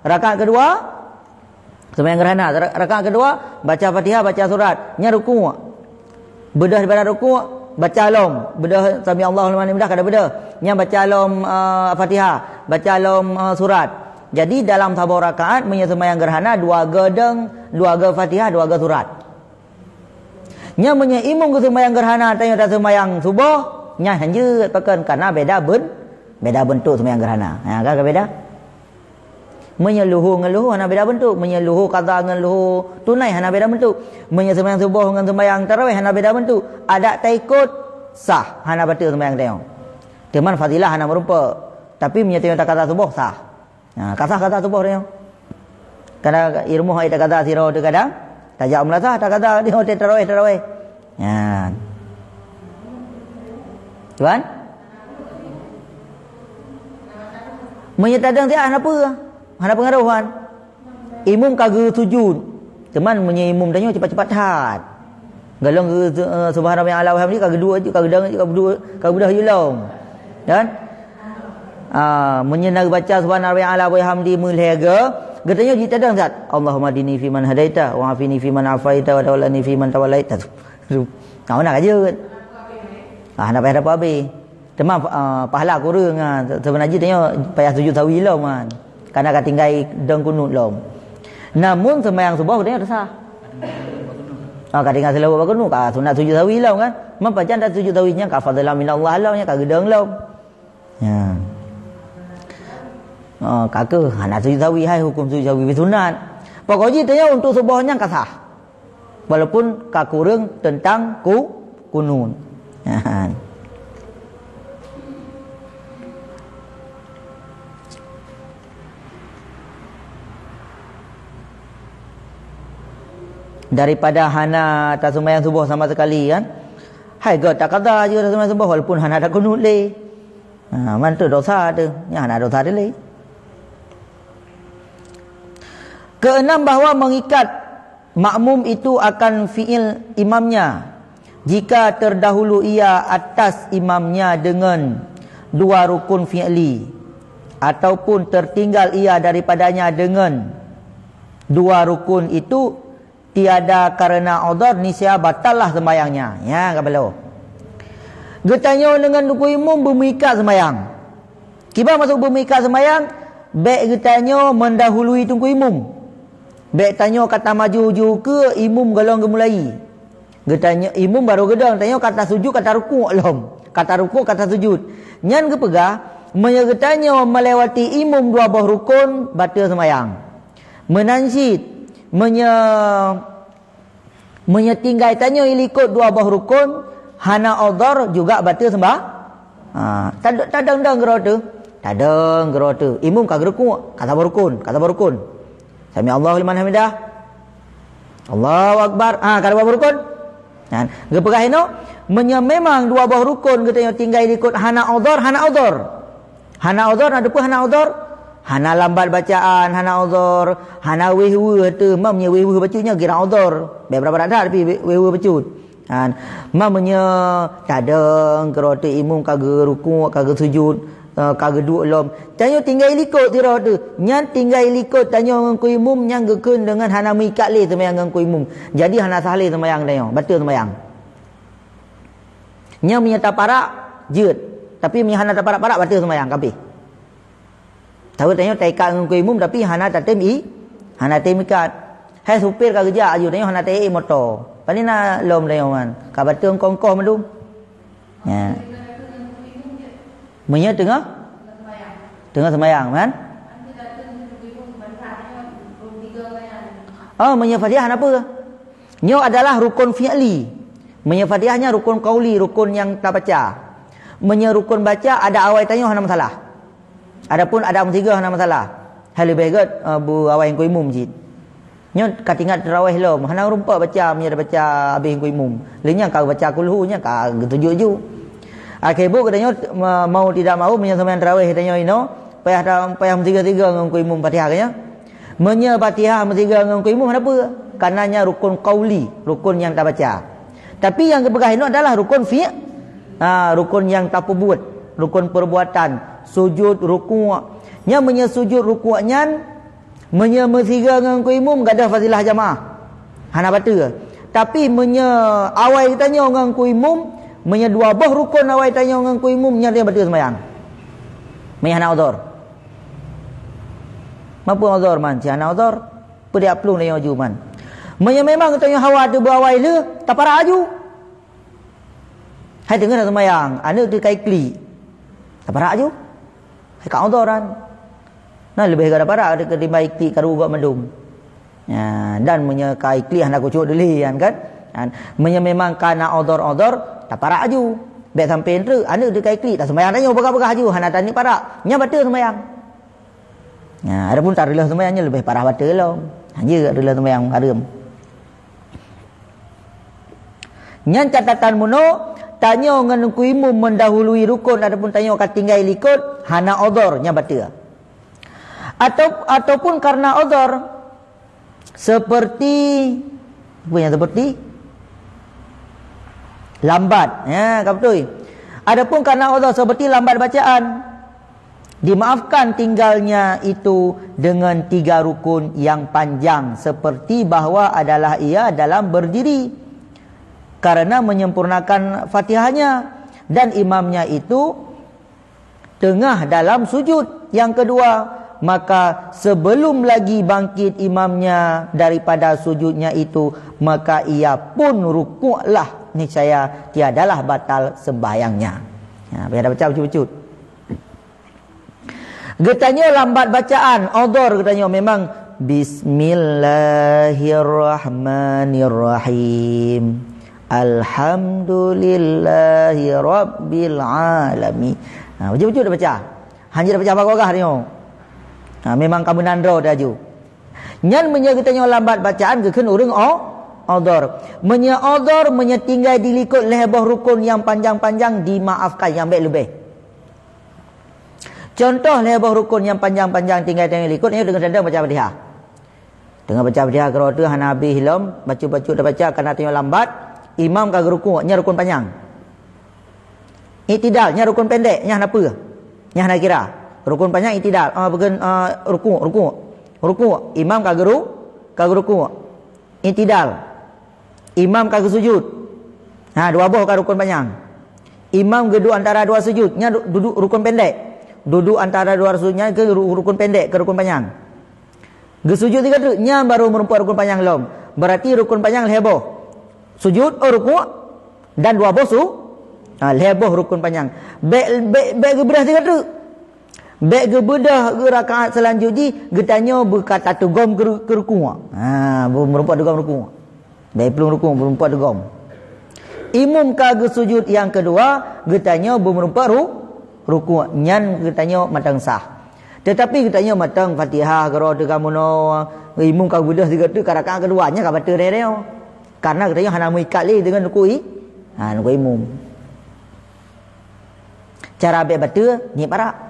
Rakaat keudua, seumayang geurhana, ra-, rakaat keudua, baca Fatihah, baca surat, nyan rukuk. Beudôh daripada rukuk, baca lom. Beudôh sami Allahu liman hamidah, kada beudôh. Nyan baca lom, eh, Fatihah, baca lom, eh, surat. Jadi, dalam saboh rakaat, meunyoe seumayang geurhana, dua geu dong, dua geu Fatihah, dua geu surat. Nyan meunyoe imum geuseumayang geurhana, tanyoe taseumayang suboh, nyan hanjeuet pakon, karena beda ben-, beda beuntuk seumayang geurhana. Ha, ka, ka beda? Meunyoe luhu ngon luhu hana beda beuntuk, meunyoe luhu qadha ngon luhu tunai hana beda beuntuk, meunyoe seumayang suboh ngon seumayang tarawih hana beda beuntuk, adak taikot sah, hana bateue seumayang tanyoe. Teuma fadilah hana meurumpok. Tapi meunyoe tanyoe taqadha suboh sah. Ha, ka sah qadha suboh tanyoe. Kadang i rumoh hai taqadha sidroe teuh kadang, tajak u meulasah taqadha di hotel tarawih-tarawih. Nyan. Tuan? Meunyoe tadong siat hana peue, hana peungaroh, kan? Imum ka geusujud. Teuma meunyoe imum tanyoe cepat-cepat that. Golom geu-, eh, subhana rabbiyal a'la wa bihamdi ka geuduek ju, ka geudong ju, ka geuduek, ka geubeudôh ju lom. Kan? Ah, meunyoe na geubaca subhana rabbiyal a'la wa bihamdi meulhèe geu, geutanyoe jitadong that. Allahumma hdini fiman hadaita, wa afini fiman afaita, wa tawallani fiman tawallaita. Nah, mana ka jeuet? Ah, hana payah dapat habéh. Teuma, ah, pahala kureueng, ah, seubeuna jih tanyoe payah sujud sahwi lom, kan. Karena ka tinggai dong kunut lom. Namun seumayang suboh tanyoe teusah. Ah, ka tinggai seulaweuet bak kunut, ka sunat sujud sahwi lom, kan. Meunyo pajan that sujud sahwi nyan ka fadlan minallah lom, nyan ka geudong lom. Ya. Ah, ka keuh hana sujud sahwi, hai huköm sujud sahwi sunat. Pokok jih tanyoe untuk suboh nyan ka sah. Walaupun ka kureueng teuntang ku-, kunut. Daripada hana taseumayang suboh sama sekali, kan? Hai göt taqadha ju taseumayang suboh walaupun hana takunut lé. Ha, mantu dosa tu. Nyan hana dosa tu lé. Keenam, bahwa mengikat makmum itu akan fi'il imamnya jika terdahulu ia atas imamnya dengan dua rukun fi'li, ataupun tertinggal ia daripadanya dengan dua rukun itu tiada karena udhur, niscaya batallah sembahyangnya. Ya, ka balo. Geutanyoe deungon teungku imum beumeuikat sembahyang. Kiban maksud beumeuikat sembahyang? Bèk geutanyoe mendahului teungku imum. Bèk tanyoe ka tamaju ju keu imum golom geumulai. Geutanyoe imum barô geudong, tanyoe ka tasujud, ka tarukuk lom. Ka tarukuk, ka tasujud. Nyan geupeugah, meunyoe geutanyoe melewati imum dua boh rukun, bateue sembahyang. Meunan cit, meunyoe, meunyoe tinggai tanyoe ilikot dua boh rukun, hana udhur juga bateue sembah-, ha, tad-, tadong-dong keudroe teuh. Tadong keudroe teuh. Imum ka geurukuk, ka saboh rukun, ka saboh rukun. Sami Allahu liman hamidah. Allahu Akbar. Ha, ka dua boh rukun. Kan? Geupeugah inoe, meunyoe memang dua boh rukun geutanyoe tinggai likot hana udhur, hana udhur. Hana udhur, na teupeue hana udhur? Hana lambat bacaan, hana udhur. Hana wéh-weuh teuh, ma meunyoe wéh-weuh bacut nyoe kira udhur. Bèk brat-brat that, tapi wéh-weuh bacut. Kan? Ma meunyoe tadong keudroe teuh imum ka geurukuk, ka geusujud, eh, ka geuduek lom. Tanyoe tinggai likot sidroe teuh. Nyan tinggai likot tanyoe ngon teungku imum nyan geukheun deungon hana meuikat lé seumayang ngon teungku imum. Jadi hana sah lé seumayang tanyoe, bateue seumayang. Nyan meunyoe taparak, jeuet. Tapi meunyoe hana taparak-parak, bateue seumayang, ka abéh. Tahu tanyoe taikat ngon teungku imum, tapi hana tatem i-, hana tem ikat. Hai supir ka geujak aju, tanyoe hana taék moto. Pane na lom tanyoe, kan? Ka bateue ongkoh-ongkoh mandum. Ya. Meunyoe teungoh? Teungoh seumayang, kan? Oh, meunyoe Fatihah hana peue. Nyoe adalah rukun fi'li. Meunyoe Fatihah nyan rukun qauli, rukun nyang tabaca. Meunyoe rukun baca, adak awai tanyoe hana masalah. Adapun adak meusigoe hana masalah. Hai leubeh gét, eh, beu awai ngon imum cit. Nyoe ka tingat tarawih lom, hana rumpok baca, meunyoe tabaca habéh ngon imum. Lé nyan ka baca kulhu, nyan ka geutuju ju. Akhé buet geutanyoe, ma-, mau tidak mau, meunyoe seumayang tarawih tanyoe inoe, payah ta-, payah meusigoe-sigoe ngon imum Fatihah, kan, ya? Meunyoe Fatihah meusigoe ngon imum hana peue, karena nyan rukun qauli, rukun nyang tabaca. Tapi nyang geupeugah inoe adalah rukun fi-, ha, rukun nyang tapeubuet, rukun perbuatan, sujud, rukuk. Nyan meunyoe sujud, rukuk nyan, meunyoe meusigoe ngon imum, gadôh fadilah jamaah. Hana bateue. Tapi meunyoe awai geutanyoe ngon imum, meunyoe dua boh rukun awai tanyoe ngon imum, nyan bateue seumayang. Meunyoe hana udhur. Mapun udhur man, si hana udhur. Peue dak plueng tanyoe aju man. Meunyoe memang tanyoe hawa teuh beu awai lheueh, taparak aju. Hai teungoh na seumayang, aneuk teuh ka iklik. Taparak aju. Hai ka udhur nyan. Nah, leubeh gata parak ketimbang iklik karu gok mandum. Ya, dan meunyoe ka iklik hana kucok duli nyan kan. Kan? Meunyoe memang ka na udhur-udhur, taparak aju. Bèk sampai treuk, aneuk teuh ka iklik, taseumayang tanyoe peugah-peugah aju, hana taniet parak. Nyan bateue seumayang. Nah, adapun tareuloh seumayang nyan leubeh parah bateue lom. Hanjeuet reuloh seumayang hareuem. Nyan catatan meunoe, tanyoe ngon imum mendahului rukun ataupun tanyoe ka tinggai likot, hana udhur, nyan bateue. Atau, ataupun karena udhur, seperti, apa yang seperti? Lambat. Ya, ka beutôi. Adapun karena udhur seperti lambat bacaan, dimaafkan tinggalnya itu dengan tiga rukun yang panjang, seperti bahwa adalah ia dalam berdiri, karena menyempurnakan Fatihahnya, dan imamnya itu tengah dalam sujud. Yang kedua, maka sebelum lagi bangkit imamnya daripada sujudnya itu, maka ia pun rukuklah, niscaya tiadalah batal sembahyangnya. Ha, payah dah baca bacut-bacut. Geutanyoe lambat bacaan, udhur geutanyoe memang Bismillahirrahmanirrahim. Alhamdulillahi rabbil alamin. Ha, bacut-bacut dah baca. Hanjeuet dah baca bak gagah tanyoe. Ha, memang ka meunan droe teuh aju. Nyan meunyoe geutanyoe lambat bacaan geukheun ureueng o-, udhur. Meunyoe udhur, meunyoe tinggai di likot lhèe boh rukun nyang panjang-panjang dimaafkan, nyang bèk leubeh. Contoh lhèe boh rukun nyang panjang-panjang tinggai-tinggai likot, nyoe teungoh tadong baca Fatihah. Teungoh baca Fatihah keudroe teuh hana habéh lom, bacut-bacut tabaca karena tanyoe lambat, imam ka geurukuk, nyan rukun panyang. Iktidal, nyan rukun pendek, nyan hana peue. Nyan hana kira. Rukun panyang iktidal, ah, bukan, ah, rukuk, rukuk. Rukuk, imam ka geuru-, ka geurukuk. Iktidal. Imam ka geusujud. Ha, dua boh ka rukun panyang. Imam geuduek antara dua sujud, nyan du-, duduek rukun pendek. Duduek antara dua sujud nyan keu ru-, rukun pendek, keu rukun panyang. Geusujud sigoe treuk, nyan baru meurumpok rukun panyang lom. Berarti rukun panyang lhèe boh. Sujud, oh, rukuk, dan dua boh su-, ha, lhèe boh rukun panyang. Bèk, bèk, bèk geubeudoh sigoe treuk. Bèk geubeudoh rakaat seulanjut jih, geutanyoe beuka tateugom keu ru-, keu rukuk. Ha, bu-, meurumpok teugom rukuk. Bèk plueng rukuk, meurumpok teugom. Imum ka geusujud nyang keudua, geutanyoe beumeurumpok ru-, rukuk. Nyan geutanyoe mantong sah. Teutapi geutanyoe mantong Fatihah, keudroe teuh ka meunoe, imum ka beudôh sigoe treuk ka rakaat keudua, nyan ka bateue deh-deh. Karena geutanyoe hana meuikat lé deungon rukuk i-, ha, rukuk imum. Cara bèk bateue, niet parak.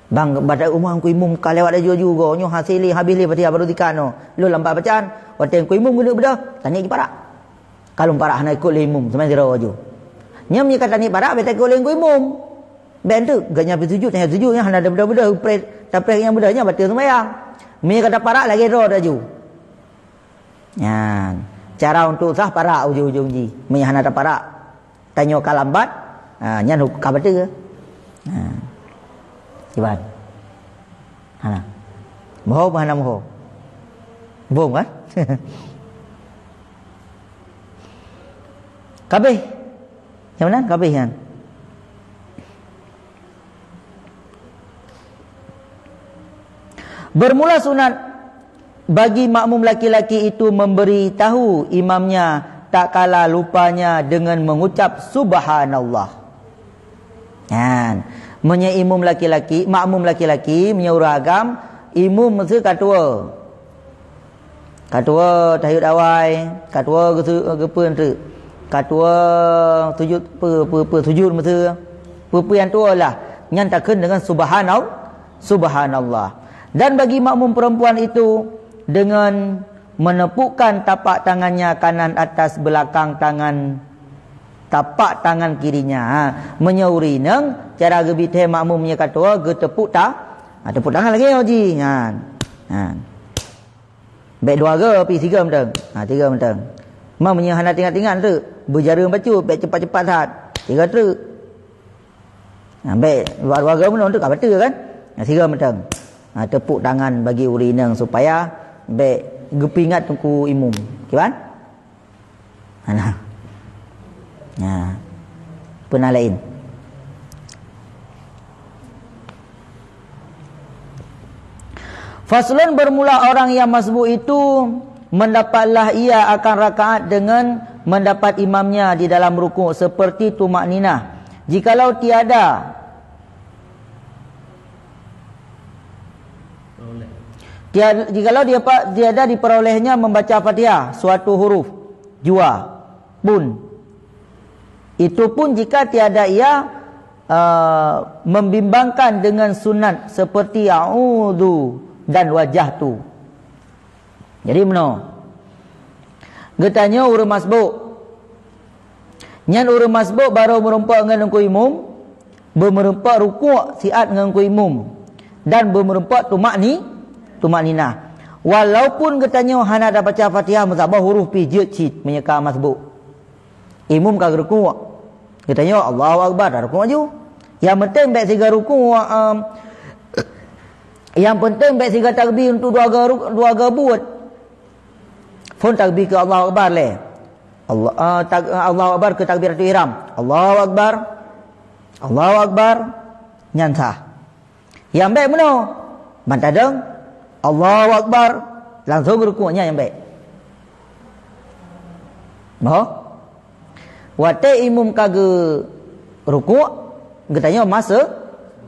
Bang, bak teuma Teungku Imum ka lewat laju-laju goe, nyoe hase lé, habéh lé Fatihah baru tika nyoe. Lôn lambat bacaan, watèe Teungku Imum keuneuk beudôh, taniet jiparak. Ka lôn parak hana ikot lé imum, seumayang sidroe laju. Nyan meunyo ka taniet parak, bèk taikot lé Teungku Imum. Bèk enteuk, gobnyan pih sujud, tanyoe sujud, nyan hana tabeudôh-beudôh, preh, tapreh nyang beudôh, nyan bateue seumayang. Meunyo ka taparak, lagèe droe laju. Nyan, cara untuk sah parak ujong-ujong jih. Meunyo hana taparak, tanyoe ka lambat, ha, nyan hu-, ka bateue. Ha. Kiban. Hana. Meuho apa hana meuho? Bom kan? Kabeh. Nyang meunan kabeh nyan. Bermula sunat Bagi makmum laki-laki itu memberi tahu imamnya tak kala lupanya dengan mengucap subhanallah. Nyan. Meunyoe imum laki-laki, makmum laki-laki, meunyoe ureuëng agam, imum meusti ka tuwoe. Ka tuwoe tahiyat awai, ka tuwoe geuse-, geupeue teuk. Ka tuwoe sujud, peue, peue, peue, sujud meusti. Peue-peue nyang tuwoe lah. Nyan takheun dengan subhanal-, subhanallah. Dan bagi makmum perempuan itu, dengan menepukkan tapak tangannya kanan atas belakang tangan, tapak tangan kirinya. Ha, meunyoe ureuëng inong, cara geubitée makmum meunyoe ka tuwoe, geutepuk ta-, ha, tepuk tangan lagée nyoe jih. Nyan. Nyan. Bék dua go, pi sigo mantong. Ha, sigo mantong. Ma meunyoe hana tingat-tingat tu, beujareueng bacut, bék cepat-cepat that. Sigo treuk. Ha, bék dua-dua go meunoe tu ka bateue kan? Ha, sigo mantong. Ha, tepuk tangan bagi ureuëng inong supaya bék geupeuingat teungku imum. Kiban? Hana. Nah. Peuna laén. Faslun, bermula orang yang masbuk itu mendapatlah ia akan rakaat dengan mendapat imamnya di dalam rukuk seperti tumakninah. Jikalau tiada, tiada, jikalau dia pa-, tiada diperolehnya membaca Fatihah suatu huruf jua pun, itu pun jika tiada ia, eh, membimbangkan dengan sunat seperti a'udzu dan wajjahtu. Jadi meunoe. Geutanyoe ureuëng masbuk. Nyan ureuëng masbuk barô meurumpok ngon teungku imum, beumeurumpok rukuk siat ngon teungku imum, dan beumeurumpok tumakni-, tumakninah. Walaupun geutanyoe hana tabaca Fatihah meusaboh huruf pih jeuet cit meunyoe ka masbuk. Imum ka geurukuk. Geutanyoe Allahu Akbar, tarukuk laju. Nyang penting bék siga rukuk, em, nyang penting bék siga takbir untuk dua ga ru-, dua ga buet. Phon takbir keu Allahu Akbar lé. Allah, eh, tak-, Allahu Akbar keu takbiratul ihram. Allahu Akbar. Allahu Akbar. Nyan sah. Nyang bék meunoe. Ban tadong, Allahu Akbar. Langsong rukuk, nyan nyang bék. Boh? Watée imum ka geurukuk, geutanyoe mase-,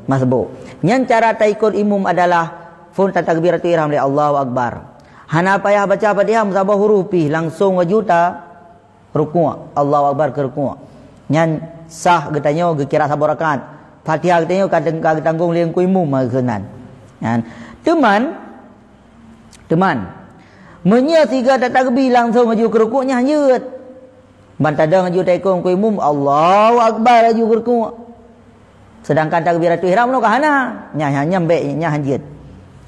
masbuk. Nyan cara taikot imum adalah phon tatakbiratul ihram lé Allahu Akbar. Hana payah baca Fatihah meusaboh huruf pih, langsong laju ta rukuk, Allahu Akbar keu rukuk. Nyan sah geutanyoe geukira saboh rakaat. Fatihah geutanyoe ka teng-, ka geutanggong lé teungku imum meukeunyan. Nyan. Teuman, teuman. Meunyoe siga tatakbir langsong laju keu rukuk nyan jeuet. Ban tadong laju taikot teungku imum, Allahu Akbar laju keu rukuk. Sedangkan takbiratul ihram nyoe ka hana. Nyan, nyan, nyan bék, nyan hanjeuet.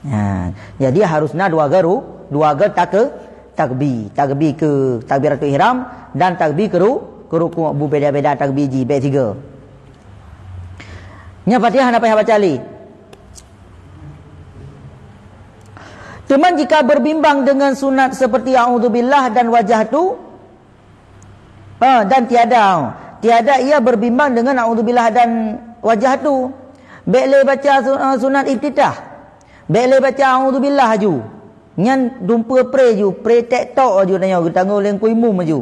Ha, jadi harus na dua ga ru-, dua ga take-, takbir. Takbir keu takbiratul ihram dan takbir keu ru-, keu rukuk, beubeda-beda takbir jih, bék siga. Nyan Fatihah hana payah baca lé. Teuma jika berbimbang dengan sunat seperti a'udzubillah dan wajjahtu, Ha, dan tiada, tiada ia berbimbang dengan a'udzubillah dan wajjahtu. Bék lé baca su-, eh, sunat iftitah. Bék lé baca a'udzubillah laju. Nyan dumpeue pré laju, pré tek tok laju tanyoe geutanggong lé teungku imum laju.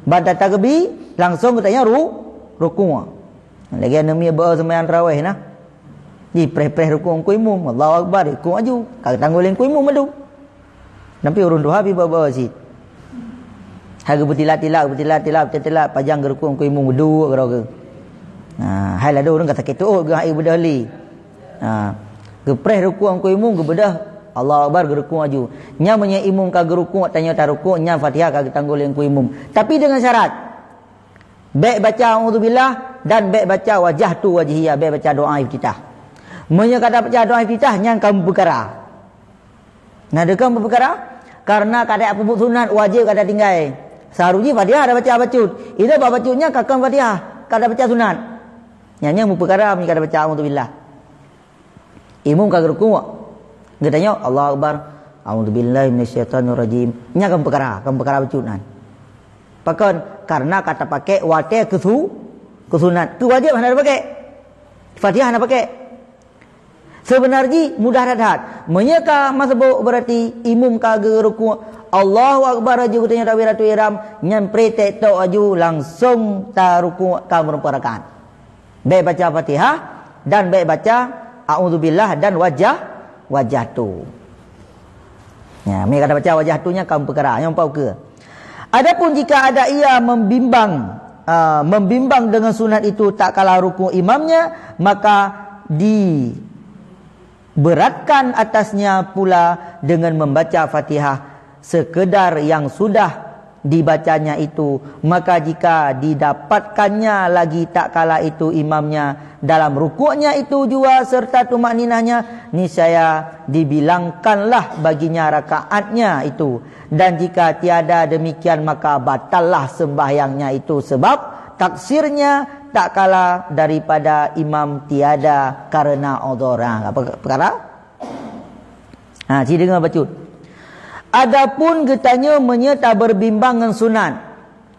Ban tatakbir, langsong geutanyoe ru-, rukuk. Lagée aneuk miet beu seumayang tarawih na. Jipreh-preh rukuk teungku imum, Allahu Akbar, rukuk laju. Ka geutanggong lé teungku imum laju. Tapi ureuëng tuha pi ba-ba cit. Hai geupeutilat-tilat, geupeutilat-tilat, peutilat, pajang geurukuk teungku imum geuduek keudroe geuh. Ha, hai ladôm ureuëng ka sakét tuot geuh hai beudôh lé. Ha, geupreh rukuk teungku imum geubeudôh, Allahu Akbar, geurukuk laju. Nyan meunyoe imum ka geurukuk, tanyoe tarukuk, nyan Fatihah ka geutanggong lé teungku imum. Tapi dengan syarat, bék baca a'udzubillah dan bék baca wajjahtu wajhiya, bék baca doa iftitah. Meunyoe ka tabaca doa iftitah, nyan ka meupeukara. Na deukong meupeukara? Karena ka tapeubeuet sunat wajéb ka tatinggai. Seuharusjih Fatihah tabaca bacut. Ida bak bacut nyan ka kon Fatihah, ka tabaca sunat. Nyan nyang meupeukara meunyoe ka tabaca a'udzubillah. Imum ka geurukuk. Geutanyoe, Allahu Akbar. A'udzubillahi minasyaitonirrajim. Nyan ka meupeukara, ka meupeukara bacut nan. Pakon? Karena ka tapakék watée keu su-, keu sunat. Keu wajéb hana tapakék. Fatihah hana pakék. Seubeuna jih mudah that-that. Meunyoe ka masbuk, berarti imum ka geurukuk, Allahu Akbar laju geutanyoe takbiratul ihram, nyan pré teuk tok laju langsong tarukuk ka meureumpok rakaat. Bèk baca Fatihah dan bèk baca A'udzubillah dan wajah, wajjahtu. Ya, meunyoe ka tabaca wajjahtu nyan ka meupeukara, nyan empat ukeue. Adapun jika ada ia membimbang, ah, membimbang dengan sunat itu tatkala rukuk imamnya, maka diberatkan atasnya pula dengan membaca Fatihah sekedar yang sudah dibacanya itu, maka jika didapatkannya lagi tatkala itu imamnya dalam rukuknya itu jua serta tumakninahnya, niscaya dibilangkanlah baginya rakaatnya itu. Dan jika tiada demikian, maka batallah sembahyangnya itu, sebab taksirnya tatkala daripada imam tiada karena udhur. Ha, apa peukara? Ha, ci deungoe bacut. Adapun geutanyoe meunyoe tabeurbimbang ngon sunat,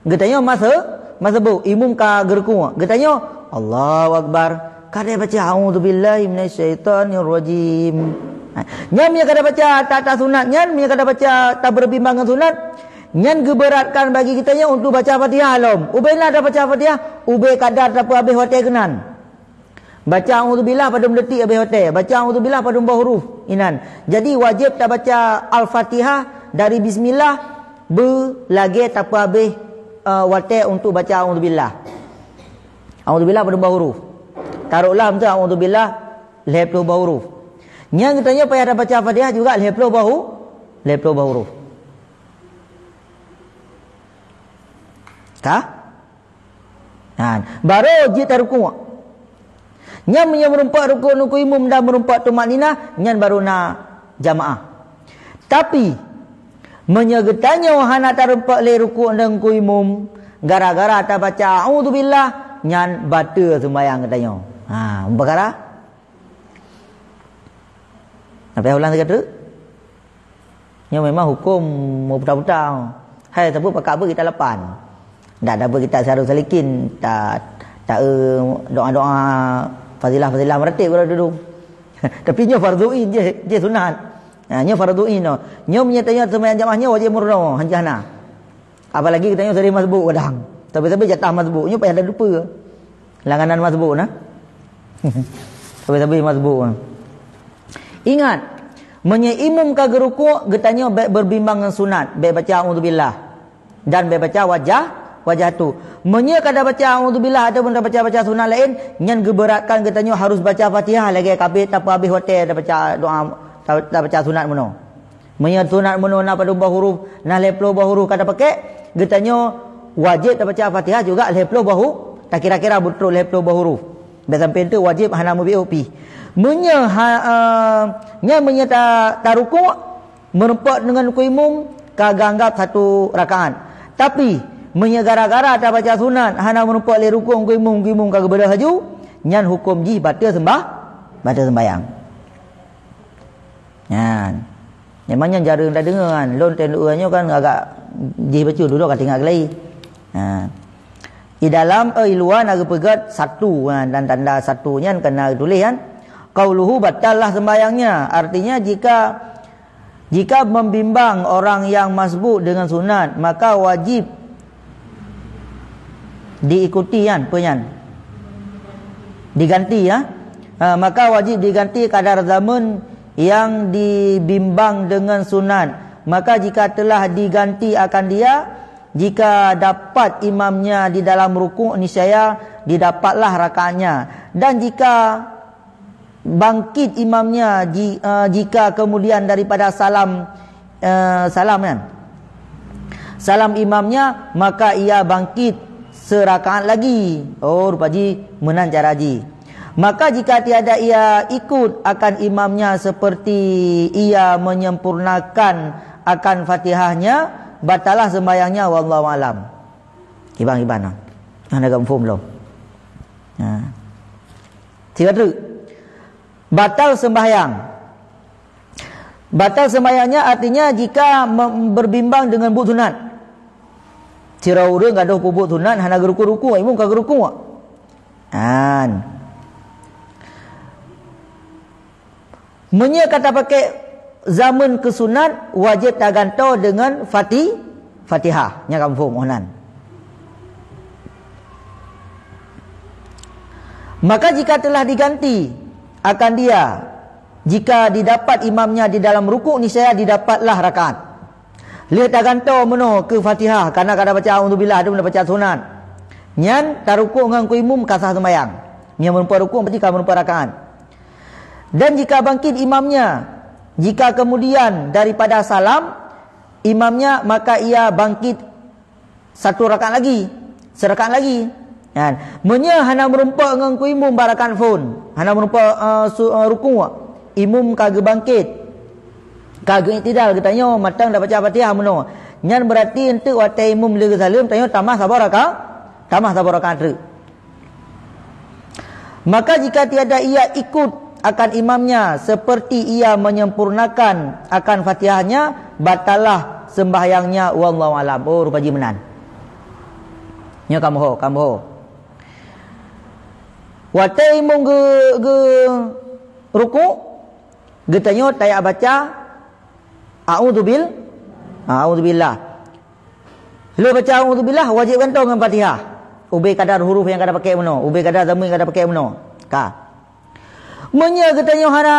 geutanyoe masa, masa bôh, imum ka geurukuk. Geutanyoe, Allahu Akbar. Ka deuh baca, "A'udzubillahi minasyaitonirrajim." Ha, nyan meunyoe ka deuh baca ta-, ta sunat nyan, meunyoe ka deuh baca tabeurbimbang ngon sunat, nyan geubeuratkan bagi geutanyoe untuk baca Fatihah lom. Ubé na tabaca Fatihah, ubé kadar tapeuhabéh watèe keunan. Baca A'udzubillah padum detik habéh watèe, baca A'udzubillah padum boh huruf inan. Jadi wajéb tabaca Al-Fatihah dari bismillah beulagèe tapeuhabéh, eh, watèe untuk baca A'udzubillah. A'udzubillah padum boh huruf? Taroklah meutu A'udzubillah lhèe ploh boh huruf. Nyan geutanyoe payah tabaca Fatihah juga lhèe ploh boh hu-, lhèe ploh boh huruf. Ka? Ha, baru jeuet tarukuk. Nyan meunyoe meureumpok rukuk ngon imum dan meureumpok tumakninah, nyan baru na jamaah. Tapi, meunyoe geutanyoe hana tareumpok lé rukuk ngon imum, gara-gara tabaca A'udzubillah, nyan bateue seumbahyang geutanyoe. Ha, peukara? Sampai ulang sigoe teuk? Nyoe memang huköm meuputa-puta. Hai, sapeue pakat beuet kitab lapan. Dak, dak beuet kitab Syahrul Salikin, ta, ta, eh, doa-doa fazilah-fazilah meuratéb baru dudoe. Tapi nyoe fardhu ain, jih, jih sunat. Ha, nyoe fardhu ain nyoe. Nyoe meunyoe tanyoe seumayang jamaah nyoe wajéb meurunoe, hanjeuet hana. Apalagi geutanyoe sering masbuk kadang. Tapi-tapi jatah masbuk nyoe payah talupa. Langganan masbuk na. Tapi-tapi masbuk. Ingat, meunyoe imum ka geurukuk, geutanyoe bèk beurbimbang ngon sunat, bèk baca A'udzubillah dan bèk baca wajah, wajjahtu. Meunyoe ka tabaca A'udzubillah ataupun tabaca-baca sunat laén, nyan geubeuratkan geutanyoe harus baca Fatihah lagèe ka abéh tapeuhabéh watèe tabaca doa, ta, tabaca sunat meunoe. Meunyoe sunat meunoe na padum boh huruf, na lhèe ploh boh huruf ka tapakék, geutanyoe wajéb tabaca Fatihah juga lhèe ploh boh hu-, takira-kira beutrok lhèe ploh boh huruf. Bèk sampoe teuk wajéb hana meubiôh pih. Meunyoe ha, eh, nyan meunyoe ta, tarukuk, meureumpok deungon imum, ka geuanggab satu rakaat. Tapi, meunyoe gara-gara tabaca sunat, hana meureumpok lé rukuk ngon imum, imum ka geubeudôh laju, nyan huköm jih bateue seumbah-, bateue seumbahyang. Nyan. Memang nyan jareueng tadeungoe kan. Lôn teuh nyoe kan agak jih bacut, dudoe ka teuingat keulai. Ha. Di dalam, eh, di luwa na geupeugah satu, ha, dan tanda satu nyan ka na geutuléh kan. Qauluhu batal lah sembahyangnya. Artinya jika, jika membimbang orang yang masbuk dengan sunat, maka wajib diikuti nyan, peue nyan? Diganti, ya. Ha, maka wajib diganti kadar zaman yang dibimbang dengan sunat. Maka jika telah diganti akan dia, jika dapat imamnya di dalam rukuk, niscaya didapatlah rakaatnya. Dan jika bangkit imamnya ji-, eh, jika kemudian daripada salam, eh, salam kan? Salam imamnya, maka ia bangkit serakaat lagi. Oh, rupa jih meunan cara jih. Maka jika tiada ia ikut akan imamnya seperti ia menyempurnakan akan Fatihahnya, batalah sembahyangnya, wallahu alam. Kiban-kiban nah. Hana gam phom lom. Ha. Sigoe teuk. Batal sembahyang. Batal sembahyangnya artinya jika mem-, berbimbang dengan buet sunat. Sidroe ureueng gadôh peubuet sunat hana geurukuk-rukuk, imum ka geurukuk. An. Meunyoe ka tapakék zaman keu sunat, wajéb tagantoe deungon Fati-, Fatihah. Nyan ka muphom 'oh nan. Maka jika telah diganti akan dia, jika didapat imamnya di dalam rukuk, niscaya didapatlah rakaat. Lheueh tagantoe meunoe keu Fatihah, kareuna ka tabaca a'udzubillah, dum tabaca sunat. Nyan tarukuk ngon keu imum ka sah seumayang. Meunyoe meurumpok rukuk, berarti ka meurumpok rakaat. Dan jika bangkit imamnya, jika kemudian daripada salam imamnya, maka ia bangkit satu rakaat lagi, serakaat lagi. Kan? Meunyoe hana meurumpok ngon keu imum bak rakaat phon, hana meurumpok, eh, su-, eh, rukuk, imum ka geubangkit, ka geuiktidal, geutanyoe mantong tabaca Fatihah meunoe. Nyan berarti enteuk watée imum lheueh geusaleuem, tanyoe tamah saboh rakaat, tamah saboh rakaat treuk. Maka jika tiada ia ikut akan imamnya seperti ia menyempurnakan akan Fatihahnya, batalah sembahyangnya, wallahu alam. Oh, rupa jih meunan. Nyoe kamoe ho, kamoe ho. Watée imum geu-, geu-, rukuk, geutanyoe tajak baca a'udzubil-, a'udzubillah. Lheueh baca a'udzubillah, wajéb gantoe ngon Fatihah. Ubé kadar huruf nyang ka tapakék meunoe, ubé kadar zamé nyang ka tapakék meunoe. Ka. Meunyoe geutanyoe hana,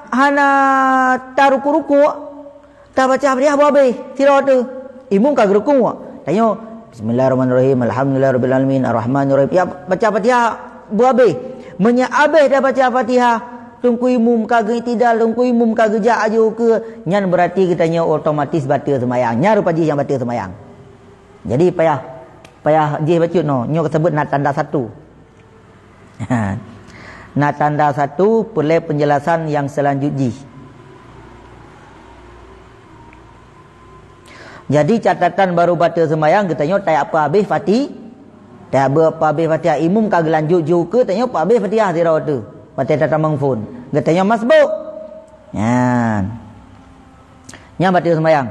hana tarukuk-rukuk, tabaca Fatihah beu abéh, sidroe teuh. Imum ka geurukuk. Tanyoe, "Bismillahirrahmanirrahim, alhamdulillahirabbil alamin, arrahmanirrahim." Ya, baca Fatihah beu abéh. Meunyoe abéh dah baca Fatihah, teungku imum ka geuiktidal, teungku imum ka geujak aju keue, nyan berarti geutanyoe otomatis bateue seumayang. Nyan rupa jih nyang bateue seumayang. Jadi payah, payah jih bacut nyoe. Nyoe teusebut na tanda satu. Na tanda satu, peureulée penjelasan nyang seulanjut jih. Jadi catatan baru bateue seumayang geutanyoe tajak peuabéh Fati-, tajak beu peuabéh Fatihah, imum ka geulanjut ju keue, tanyoe peuabéh Fatihah sidroe teuh. Watée tatamong phon, geutanyoe masbuk. Nyan. Nyan bateue seumayang.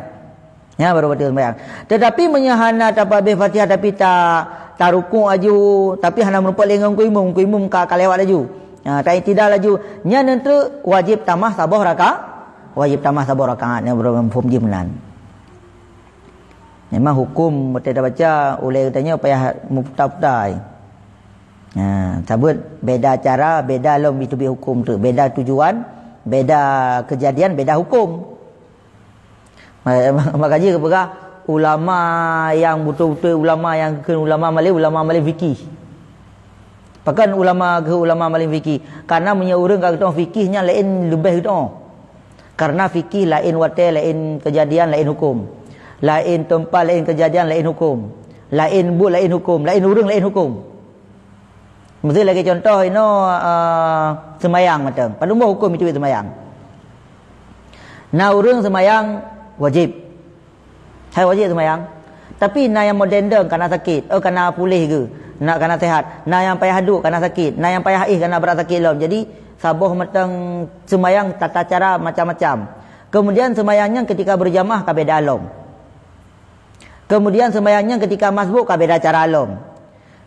Nyan baru bateue seumayang. Tetapi meunyoe hana tapeuabéh Fatihah tapi ta-, tarukuk aju, tapi hana meurumpok lé ngon keu imum, keu imum ka, ka lewat laju. Ha, taiktidal laju. Nyan teuk wajéb tamah saboh raka-, wajéb tamah saboh rakaat, nyan baru muphom jih meunan. Memang huköm watée tabaca ulée geutanyoe payah meuputa-puta. Ha, sabab beda cara, beda lom jiteubiet huköm teuk, beda tujuan, beda keujadian, beda huköm. Maka jih geupeugah, ulama nyang beutôi-beutôi ulama nyang kheun ulama malém, ulama malém fikih. Pakon ulama kheun ulama malém fikih? Karena meunyoe ureuëng ka geutanyoe fikih nyan laén leubeh geutanyoe. Karena fikih laén watée, laén keujadian, laén huköm. Laén teumpat, laén keujadian, laén huköm. Laén buet, laén huköm. Laén ureuëng, laén huköm. Miseu lagée contoh inoe, eh, seumayang mantong. Padum boh huköm jiteubiet seumayang. Na ureuëng seumayang wajéb. Hai wajéb seumayang. Tapi na nyang modern dong kana sakét, oh kana puléh geuh, na kana sehat. Na nyang payah duek kana sakét, na nyang payah éh kana brat sakét lom. Jadi saboh mantong seumayang tata cara macam-macam. Kemudian seumayang nyan ketika berjamaah ka beda lom. Kemudian seumayang nyan ketika masbuk ka beda cara lom.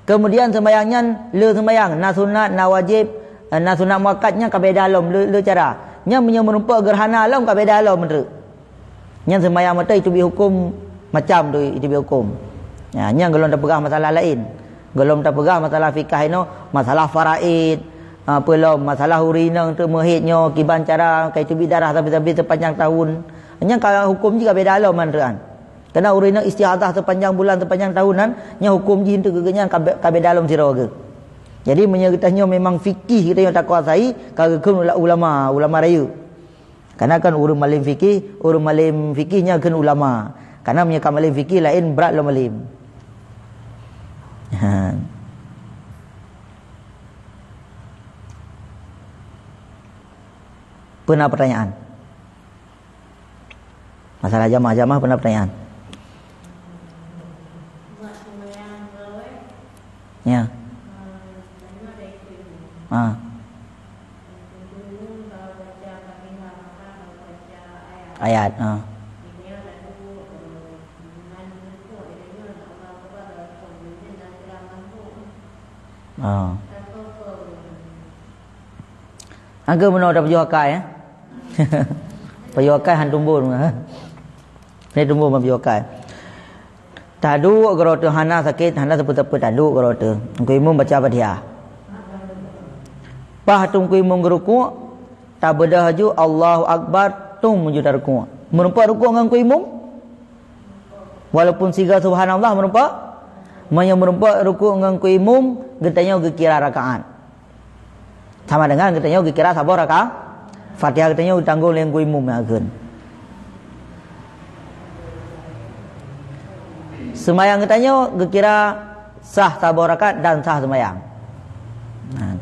Kemudian seumayang nyan le seumayang, na sunat, na wajéb, eh, na sunat muakkad nyan ka beda lom, le, le cara. Nyan meunyoe meurumpok gerhana lom ka beda lom meunurot. Nyan seumayang mantong jiteubiet huköm macam tu jiteubiet huköm. Ya, nyan gohlom tapeugah masalah laén. Gohlom tapeugah masalah fikah inoe, masalah faraid, apa lom, masalah ureuëng inong teuk meuhét nyoe kiban cara ka jiteubiet darah sabe-sabe sepanjang tahun. Nyan ka huköm jih ka beda lom meunurot. Karena ureuëng inong istihadah sepanjang bulan, sepanjang tahun nyan, nyan huköm jih teuk geuh nyan ka be-, ka beda lom sidroe geuh. Jadi meunyoe geutanyoe memang fikih geutanyoe takuasai, ka geukheun ula-, ulama, ulama rayeuk. Karena kan ureuëng malém fikih, ureuëng malém fikih nyan kheun ulama. Karena meunyoe ka malém fikih laén brat lom malém. Ha. Peue na pertanyaan? Masalah jamaah-jamaah peue na pertanyaan? Ya. Ha. Ayat, ha. Ha. Angka meunoe tapajoh akai, ya. Payoh akai han tumbon. Ni tumbon ban payoh akai. Taduek keudroe teuh hana sakét, hana sapeue-sapeue, taduek keudroe teuh. Teungku imum baca Fatihah. Paih teungku imum geurukuk, tabeudôh laju Allahu Akbar, tum meunyoe tareukuk. Meureumpok reukuk ngon teungku imum? Walaupun sigoe subhanallah meureumpok? Meunyoe meureumpok reukuk ngon teungku imum, geutanyoe geukira rakaat. Sama dengan geutanyoe geukira saboh rakaat. Fatihah geutanyoe geutanggong lé teungku imum nyang kheun. Seumayang geutanyoe geukira sah saboh rakaat dan sah seumayang. Nah.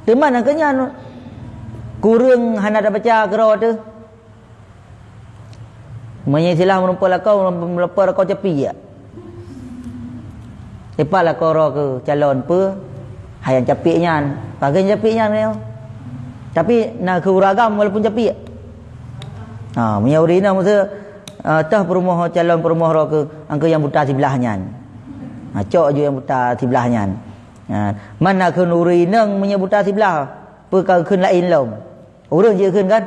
Teuma nyang keu nyan kureueng hana tabaca keudroe teuh. Meunyoe istilah meureumpok lakoe, meureumpok lakoe capiek. Teuma lakoe droe keu calon peue? Hai nyang capiek nyan. Pakon capiek nyan nyoe? Tapi na keu ureueng agam walaupun capiek. Ha, meunyoe ureueng inong masa, ah, toh peurumoh calon peurumoh droe keu, angkeu nyang buta siblah nyan. Ha, cok ju nyang buta siblah nyan. Ha, man na kheun ureueng inong meunyoe buta siblah, peue ka kheun laén lom. Ureueng jikheun kan?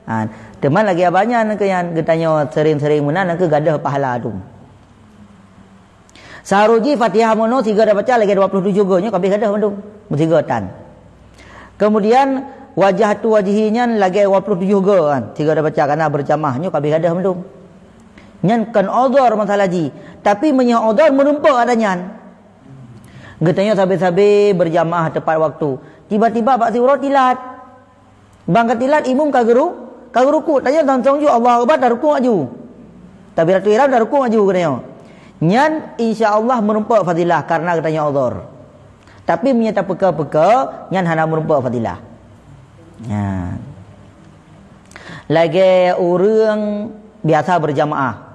Ha, teuma lagèe abah nyan keu nyan geutanyoe sering-sering meunan keu gadôh pahala tu. Seuharôh jih Fatihah meunoe sigoe tabaca lagèe dua puluh tujoh goe nyoe ka abéh gadôh mandum. Meusigoe tan. Kemudian wajah tu wajihi nyan lagèe dua puluh tujoh goe kan. Sigoe tabaca kana berjamaah nyoe ka abéh gadôh mandum. Nyan kon udhur masalah jih. Tapi meunyoe udhur meureumpok ada nyan. Geutanyoe sabe-sabe berjamaah tepat waktu. Tiba-tiba bak siuroe tilat. Ban ka tilat imum ka geuru-, ka geurukuk. Tanyoe langsong ju Allahu Akbar, tareukuk aju. Takbiratul ihram tareukuk aju geutanyoe. Nyan insya Allah meureumpok fadilah karena geutanyoe udhur. Tapi meunyoe tapeuka-peuka, nyan hana meureumpok fadilah. Nyan. Lagèe ureueng biasa berjamaah.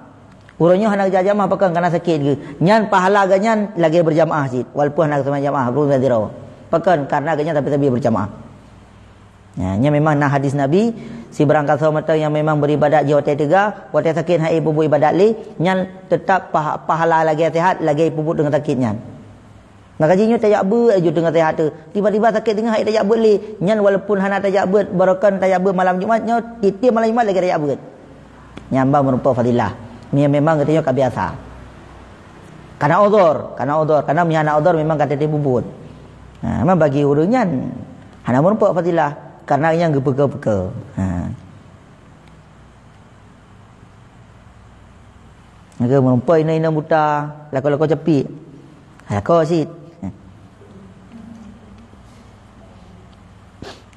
Ureueng nyoe hana geujak jamaah pakon kana sakét geuh. Nyan pahala geuh nyan lagèe berjamaah cit, walaupun hana geuseumayang jamaah, ureueng sidroe. Pakon? Karena geuh nyan sabe-sabe berjamaah. Ya, nyan memang na hadis Nabi, sibarang gasoe mantong nyang memang beribadat jih watèe teuga, watèe sakét han ék peubuet ibadat lé, nyan teutap pah-, pahala lagèe seuhat, lagèe peubuet deungon sakét nyan. Maka jih nyoe tajak beuet aju teungoh seuhat tu. Tiba-tiba sakét teungoh han ék tajak beuet lé. Nyan walaupun hana tajak beuet, baroekon tajak beuet malam Jumat nyoe, tiep-tiep malam Jumat lagèe tajak beuet. Nyan ban meureumpok fadilah. Nyan memang geutanyoe ka biasa. Kana udhur, kana udhur. Kana meunyo hana udhur memang ka teuntèe peubuet. Ha, memang bagi ureueng nyan hana meureumpok fadilah. Karena nyan geupeuka-peuka. Ha. Nyang keu meureumpok inong-inong buta, lakoe-lakoe capiek. Lakoe cit.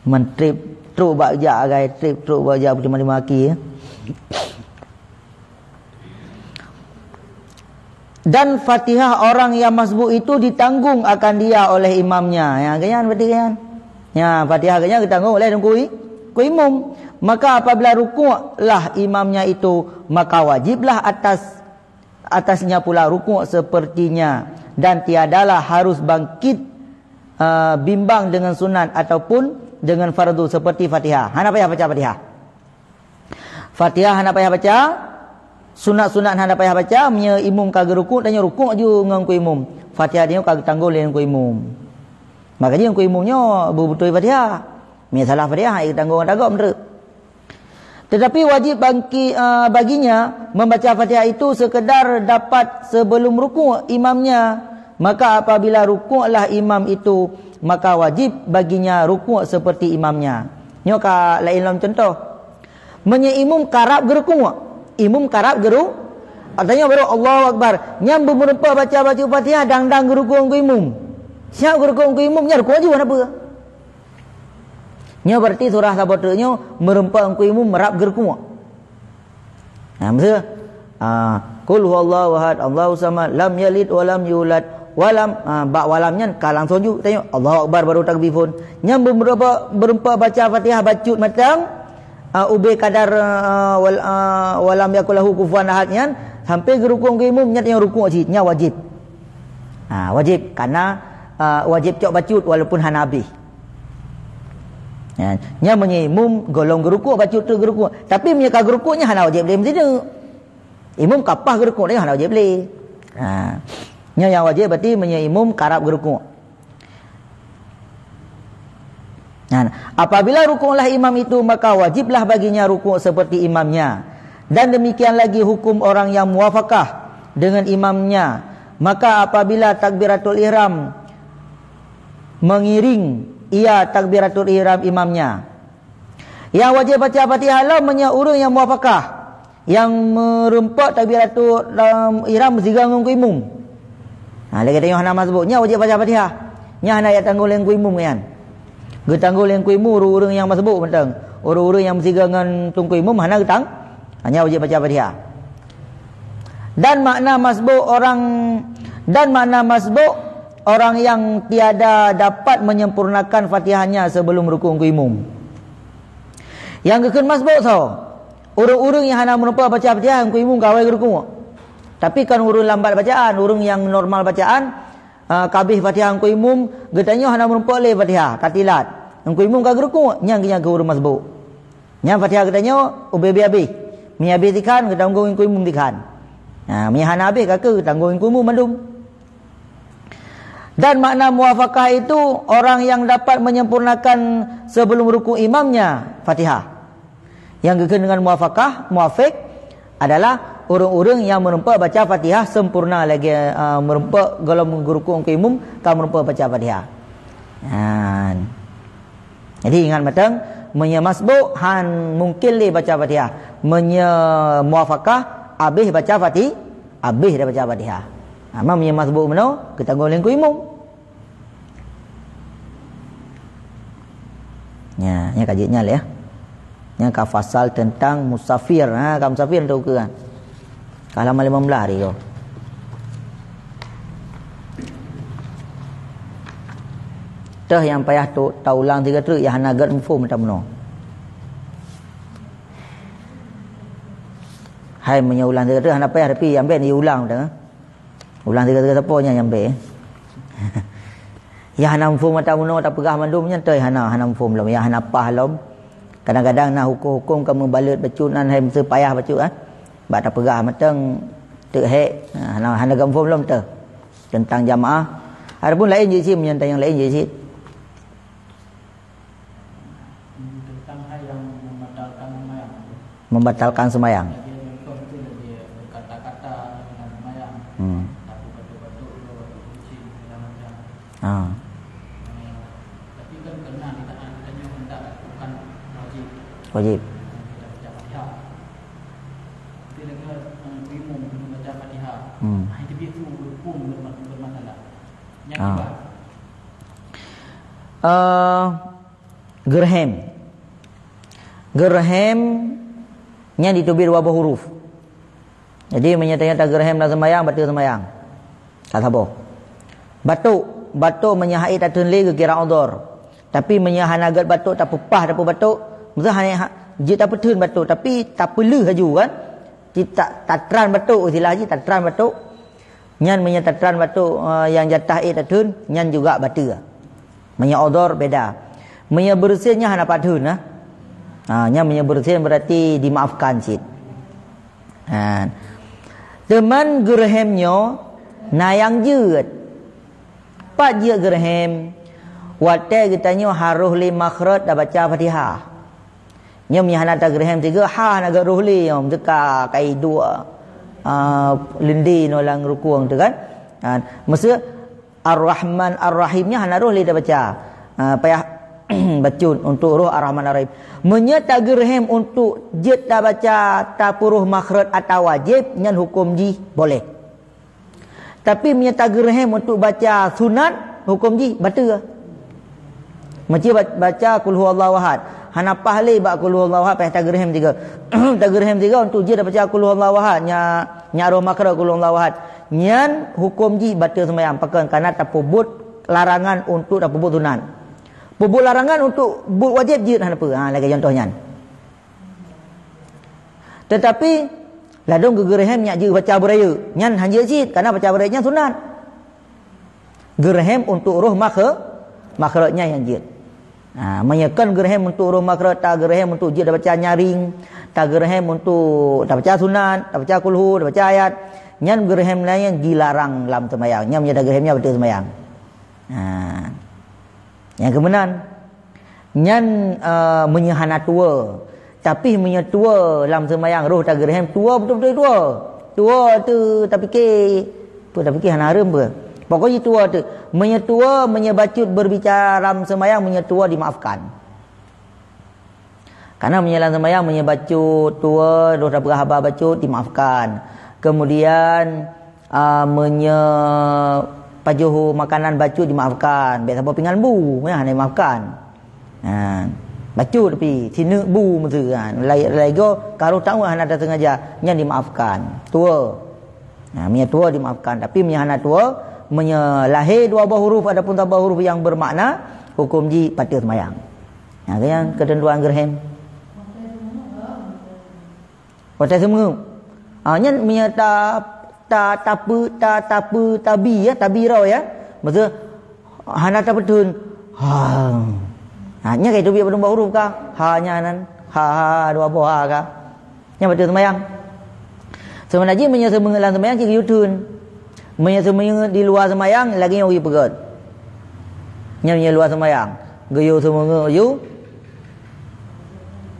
Man trép trok bak jak agai, trép trok bak jak beuteumanyong aki, ya. Dan Fatihah orang yang masbuk itu ditanggung akan dia oleh imamnya. Ya, kan berarti kan? Ya, Fatihah geuh nyan geutanggong oleh teungku i-, teungku imum. Maka apabila rukuklah imamnya itu, maka wajiblah atas, atasnya pula rukuk sepertinya, dan tiadalah harus bangkit, eh, bimbang dengan sunat ataupun dengan fardu seperti Fatihah. Hana payah baca Fatihah. Fatihah hana payah baca, sunat-sunat hana payah baca, meunyoe imum ka geurukuk, tanyoe rukuk aju ngon teungku imum. Fatihah tanyoe ka geutanggong lé teungku imum. Maka jih teungku imum nyoe beubeutôi Fatihah. Meunyoe salah Fatihah, han ék geutanggong ata gob meunurot. Tetapi wajib bangki-, eh, baginya membaca Fatihah itu sekedar dapat sebelum rukuk imamnya. Maka apabila rukuklah imam itu, maka wajib baginya rukuk seperti imamnya. Nyoe ka laén lom contoh. Meunyoe imum karab geurukuk, imum karab geuru-, artinya baru Allahu Akbar. Nyan beumeureumpok baca, baca Fatihah dang-dang geurukuk ngon imum. Siap geurukuk ngon imum, nyan rukuk aju hana peue. Nyoe berarti surah saboh teuk nyoe meureumpok ngon imum rab geurukuk. Nah, maksud, ah, Qul huwallahu ahad, Allahu samad, lam yalid wa lam yulad, wa lam, ah, bak walam nyan ka langsung ju tanyoe Allahu Akbar baru takbir phon. Nyan beureumpok, beureumpok baca Fatihah bacut mantong, ah, ubé kadar, ah, wal-, ah, wa lam yakul lahu kufuwan ahad nyan, sampai geurukuk ngon imum nyan nyang rukuk cit, nyan wajib. Ah, wajib, karena, ah, wajib cok bacut walaupun hana habéh. Ya, nyan meunyoe imum gohlom geurukuk, bacut teuk geurukuk. Tapi meunyoe ka geurukuk, nyan hana wajéb lé meusineuk. Imum ka paih geurukuk, nyan hana wajéb lé. Ha. Nyan nyang wajéb berarti meunyoe imum karab geurukuk. Nah, apabila rukuklah imam itu, maka wajiblah baginya rukuk seperti imamnya. Dan demikian lagi hukum orang yang muwafakah dengan imamnya. Maka apabila takbiratul ihram mengiring ia takbiratul ihram imamnya. Yang wajib baca Fatihah lom meunyoe ureuëng yang muwafakah, yang meureumpok takbiratul, um, ihram sigoe ngon keu imum. Ha, lagée tanyoe hana masbuk, nyan wajib baca Fatihah. Nyan hana jak tanggong lé keu imum nyan. Geutanggong lé keu imum ureuëng-ureuëng nyang masbuk mantong. Ureuëng-ureuëng nyang meusigoe ngon teungku imum hana geutang, hanya wajib baca Fatihah. Dan makna masbuk orang, dan makna masbuk orang yang tiada dapat menyempurnakan Fatihahnya sebelum rukuk keu imum. Nyang geukheun masbuk soe? Ureuëng-ureuëng nyang hana meureumpok baca Fatihah keu imum ka awai geurukuk. Tapi kon ureuëng lambat bacaan, ureuëng nyang normal bacaan, ah, ka abéh Fatihah keu imum, geutanyoe hana meureumpok lé Fatihah, ka tilat. Keu imum ka geurukuk, nyan geuhnyan keu ureuëng masbuk. Nyan Fatihah geutanyoe ubé-bé abéh. Meunyo abéh dikhan, geutanggong keu imum dikhan. Ha, meunyo hana abéh ka keuh geutanggong keu imum mandum. Dan makna muwafakah itu orang yang dapat menyempurnakan sebelum rukuk imamnya Fatihah. Yang geukheun dengan muwafakah, muwafiq, adalah ureuëng-ureuëng nyang meureumpok baca Fatihah sempurna lagée, uh, meureumpok gohlom geurukuk keu imum ka meureumpok baca Fatihah. Nyan. Jadi ingat mantong, meunyoe masbuk han mungkin lé baca Fatihah. Meunyoe muwafakah abéh baca Fati-, abéh dah baca Fatihah. Ama meunyoe masbuk meunoe, geutanggong lé keu imum. Nya, nya ka jeuet nyan lé, ya. Nya ka fasal tentang musafir. Ha, ka musafir tu ke kan? Ka halaman lima belas hari ko. Teuh nyang payah tu taulang tiga treuk, ya hana gét muphom mata meunoe. Hai meunyoe ulang tiga treuk hana payah, tapi ambek ni ulang dah. Ulang tiga-tiga sapo nyang nyampe. Ya hana muphom mata meunoe tapeugah mandum nyan toi hana, hana muphom lom, ya hana pah lom. Kadang-kadang na huköm-huköm ka meubalot bacut nan hai meuseue payah bacut, ah. Bak tapeugah mantong teuk hék, ha, hana, hana gam phom lom teuh teuntang jamaah. Adapun laén jeuet cit, meunyoe nyang laén jeuet cit. Teuntang hai nyang membatalkan seumayang. Membatalkan seumayang. Jadi, contoh tu dia berkata-kata dengan seumayang. Hmm. Tapi batuk-batuk, kucing, segala macam. Ha. Eh, tapi kan pernah kita, kita nyoe hendak bukan wajib. Wajib. Kita baca Fatihah. Tapi lagi, eh, imum belum baca Fatihah. Hmm. Ah, itu dia tu hukum berma-, bermasalah. Yang Ah. kedua. Eh, geureuhem. Geureuhem nyan diteubiet dua boh huruf. Jadi, meunyoe tanyoe tageureuhem lam seumayang, bateue seumayang. Ka saboh. Batuk, batuk meunyoe hait tatheun lé geukira udhur. Tapi meunyoe hana gét batuk, tapeupah, tapeubatuk, meuseu hana ha-, jeuet tapeutheun batuk, tapi tapeuleuh laju kan. Ci ta-, tatran batuk, istilah jih tatran batuk. Nyan meunyoe tatran batuk, eh, nyang jatah ék tatheun, nyan juga bateue. Meunyoe udhur, beda. Meunyoe beureusin, nyan hana pat theun, nah. Ha, nyan meunyoe beureusin, berarti dimaafkan cit. Ha. Teuma geureuhem nyoe na nyang jeuet. Pat jeuet geureuhem? Watée geutanyoe harôh lé makhraj tabaca Fatihah. Nyoe meunyoe hana tageureuhem sigoe, ha hana gét roh lé nyoe, teuka kai dua, ah, leundé nyoe lam rukung tu kan. Ha, meuseu Ar-Rahman Ar-Rahim nyan hana roh lé tabaca. Ah, payah bacut untuk roh Ar-Rahman Ar-Rahim. Meunyoe tageureuhem untuk jeuet tabaca tapeuroh makhraj atawa wajéb, nyan huköm jih boleh. Tapi meunyoe tageureuhem untuk baca sunat, huköm jih bateue. Macam ba-, baca Qul Huwallahu Ahad. Hana pah lé bak Qul Huwallahu Ahad, payah tageureuhem sigoe. Tageureuhem sigoe untuk jeuet baca Qul Huwallahu Ahad. Nya, nya roh makhraj Qul Huwallahu Ahad. Nyan huköm jih bateue seumayang. Pakon? Karena tapeubuet larangan untuk tapeubuet sunat. Peubuet larangan untuk buet wajéb jeuet hana peue. Ha, lagée contoh nyan. Teutapi, ladôm geugeureuhem nyak jeuet baca beurayeuk, nyan han jeuet cit, karena baca beurayeuk nyan sunat. Geureuhem untuk roh makhe-, makhraj nyan nyang jeuet. Ha, meunyoe kon geureuhem untuk roh makhraj, tageureuhem untuk jeuet tabaca nyaring, tageureuhem untuk tabaca sunat, tabaca kulhu, tabaca ayat, nyan geureuhem laén dilarang lam seumayang. Nyan meunyoe tageureuhem nyan bateue seumayang. Ha. Nyang keumeunan, Nyan, eh, meunyoe hana tuwoe. Tapi meunyoe tuwoe lam seumayang roh tageureuhem, tuwoe beutôi-beutôi tuwoe. Tuwoe tu tapike, peue tapike hana hareuem peue. Pokoknya tuwoe tu. Meunyoe tuwoe, meunyoe bacut berbicara lam seumayang, meunyoe tuwoe dimaafkan. Karena meunyoe lam seumayang, meunyoe bacut, tuwoe, roh tapeugah haba bacut, dimaafkan. Kemudian, ah, meunyoe pajoh makanan bacut dimaafkan, bèk saboh pingan bu, nyan hana dimaafkan. Ha, bacut tapi sineuk bu meusu kan. Lai, lai go karoh tahu hana tasengaja, nyan dimaafkan. Tuwoe. Ha, meunyoe tuwoe dimaafkan, tapi meunyoe hana tuwoe, meunyoe lahé dua boh huruf ataupun saboh huruf yang bermakna, hukum jih bateue seumayang. Ha, nyan keuteuntuan geureuhem. Watèe seumeung. Ah, nyan meunyoe ta, ta, tape, ta, tape, tabi, ya, tabi roe, ya. Maksud, hana tapeutheun. Ha. Ha, nyan ka itu biet padum boh huruf ka. Ha, nyan nan. Ha, ha, dua boh ha ka. Nyan bateue seumayang. Seumana jih meunyoe seumeung lam seumayang cit geuyue theun. Meunyoe seumeung di luwa seumayang, lagèe nyoe geuyue peugöt. Nyan meunyoe luwa seumayang. Geuyue seumeung geuyue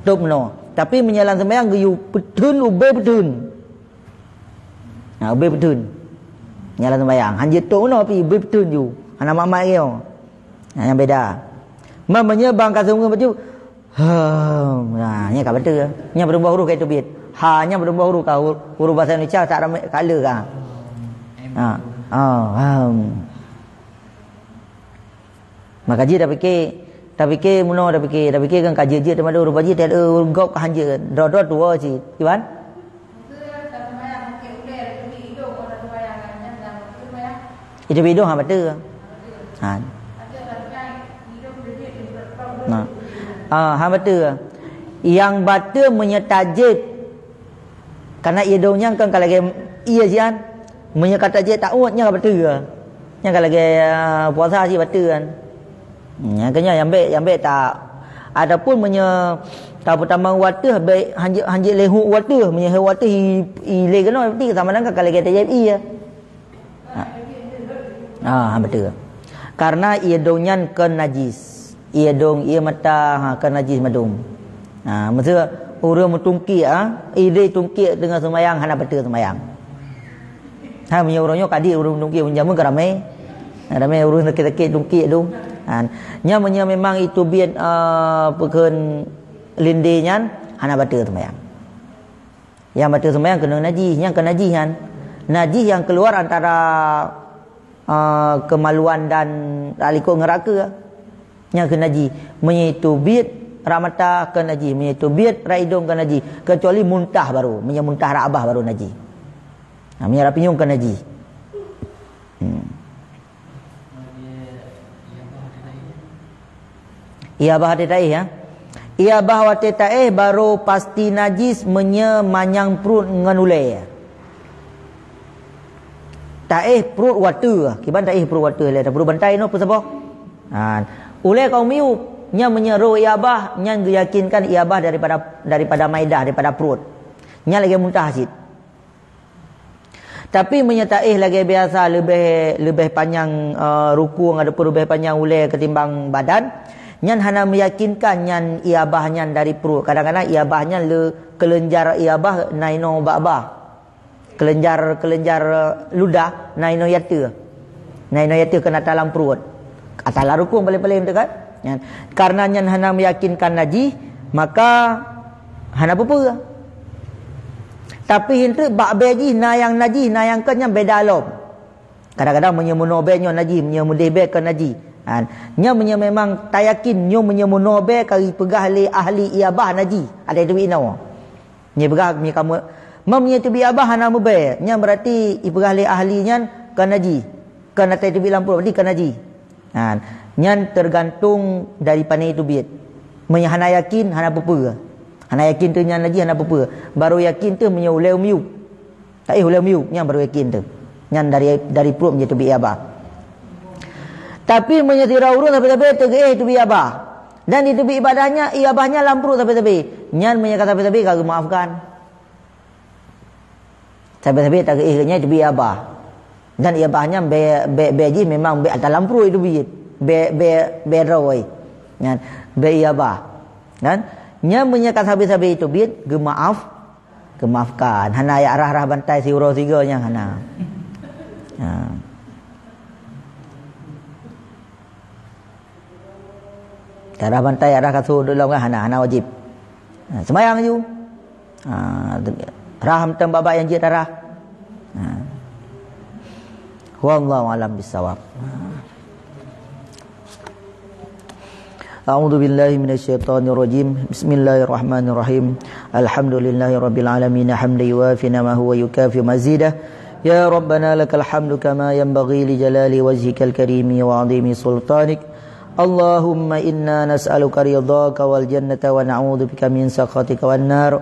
Tôp meunoe. Tapi meunyoe lam seumayang geuyue peutheun, ubé peutheun. Ha, ubé peutheun. Nyan lam seumayang. Han jeuet tôp meunoe pih ubé peutheun ju. Hana mak-mak lagèe nyoe. Ha, nyan beda. Ma meunyoe bang ka seumeung bacut. Hem. Ha, nyan ka bateue. Nyan padum boh huruf ka teubiet. Ha, nyan padum boh huruf ka hu-, huruf bahasa Indonesia tak ramé ka le ka. Ha. Ha, hem. Maka jih tapike, tapike meunoe tapike, tapike kan ka jeuet-jeuet teuma ureueng paji, teuh ureueng gob ka hanjeuet, droe-droe tuwoe cit. Iban? Itu bidong ha bateue. Ha. Nah. Ah, ha bateue. Yang bateue meunyoe tajép Karena ie dong nyan kan ka lagèe ie sian. Meunyoe ka tajép taôt nyan ka bateue. Nyan ka lagèe, ah, puasa cit bateue kan. Nyan keunyan nyang bèk, nyang bèk ta, ataupun meunyoe tapeutamong u ateueh bèk hanjeuet, hanjeuet lé hok u ateueh. Meunyoe hok u ateueh i, i lé keunoe berarti sama dengan ka lagèe tajép ie. Ha. Ha, beutôi. Karena ie dong nyan kon najis. Ie dong, ie mata, ha, kon najis mandum. Ha, maksud ureueng meutungkiek, ha, ideh tungkiek teungoh seumayang hana bateue seumayang. Ha, meunyoe uroe nyoe kadi ureueng meutungkiek, meunjameun ka ramé. Ramé ureueng sakét-sakét tungkiek tu. Ha, nyan meunyoe memang iteubiet, eh, peukheun lindé nyan hana bateue seumayang. Nyang bateue seumayang keunoe najih, nyang keu najih nyan. Najih nyang keuluar antara, eh, keumaluan dan rhak likot ngon rhak keue. Nyang keu najih. Meunyoe teubiet rhak mata keu najih, meunyoe teubiet rhak idong keu najih, keucuali muntah baru. Meunyoe muntah rhak babah baru najih. Nah, meunyoe rhak pinyueng keu najih. Hmm. Ie babah watèe taéh, ya. Ie babah watèe taéh baru pasti najis meunyoe manyang pruet ngon ulèe. Taéh pruet watèe, kiban taéh pruet watèe lé, pruet bantai noh peusaboh. Ha, ulèe ka miyueb, nyan meunyoe roh ie babah, nyan geuyakinkan ie babah daripada, daripada maidah, daripada pruet. Nyan lagèe muntah cit. Tapi meunyoe taéh lagèe biasa leubeh, leubeh panyang, eh, rukung ataupun leubeh panyang ulèe ketimbang badan, nyan hana meyakinkan nyan ie babah nyan dari pruet. Kadang-kadang ie babah nyan le keuleunjar ie babah na inoe bak babah. Keuleunjar, keuleunjar, eh, ludah na inoe ie ateueh. Na inoe ie ateueh keunan ata lam pruet. Ata lam rukung paléng-paléng teuh kan? Nyan. Karena nyan hana meyakinkan najih, maka hana peue-peue. Tapi hindeuek bak bèe jih na nyang najih, na nyang kon nyan beda lom. Kadang-kadang meunyoe meunoe bèe nyoe najih, meunyoe meudeh bèe kon najih. Ha, nyan meunyoe memang tayakin nyoe meunyoe meunoe bèe ka jipeugah lé ahli ie babah najih, adak teubiet inoe. Nyoe peugah meunyoe kamoe, meunyoe teubiet ie babah hana meubèe, nyan berarti ipeugah lé ahli nyan kon najih. Kon atai teubiet lam pruet, berarti kon najih. Ha, nyan tergantung dari pane teubiet. Meunyoe hana yakin, hana peue-peue. Hana yakin teuh nyan najih, hana peue-peue. Baru yakin teuh meunyoe ulèe miyueb. Taéh ulèe miyueb, nyan baru yakin teuh. Nyan dari, dari pruet meunyoe teubiet ie babah. Tapi meunyoe sidroe ureueng sabe-sabe teugeuéh teubiet ie babah, dan di teubiet ie babah nyan, ie babah nyan lam pruet sabe-sabe, nyan meunyoe ka sabe-sabe ka geumaafkan. Sabe-sabe tageuéh geuh nyan teubiet ie babah. Dan ie babah nyan bèe, bèe, bèe jih memang bèe ata lam pruet teubiet. Bèe, bèe, bèe droe. Nyan, bèk iya bah. Kan? Nyan meunyoe ka sabe-sabe teubiet, geumaaf, geumaafkan. Hana jak rhah-rhah bantai siuroe sigoe nyan hana. Ha. Jak rhah bantai, jak rhah kasô duek lom kan hana, hana wajéb. Ha, seumayang ju. Ha, rhah mantong babah nyang jeuet rhah. Ha. Wallahu a'lam bissawab. أعوذ بالله من الشيطان الرجيم. بسم الله الرحمن الرحيم. الحمد لله رب العالمين، حمدا يوافي نعمه ويكافئ مزيده. يا ربنا لك الحمد كما ينبغي لجلال وجهك الكريم وعظيم سلطانك. اللهم إنا نسألك رضاك والجنة ونعوذ بك من سخطك والنار.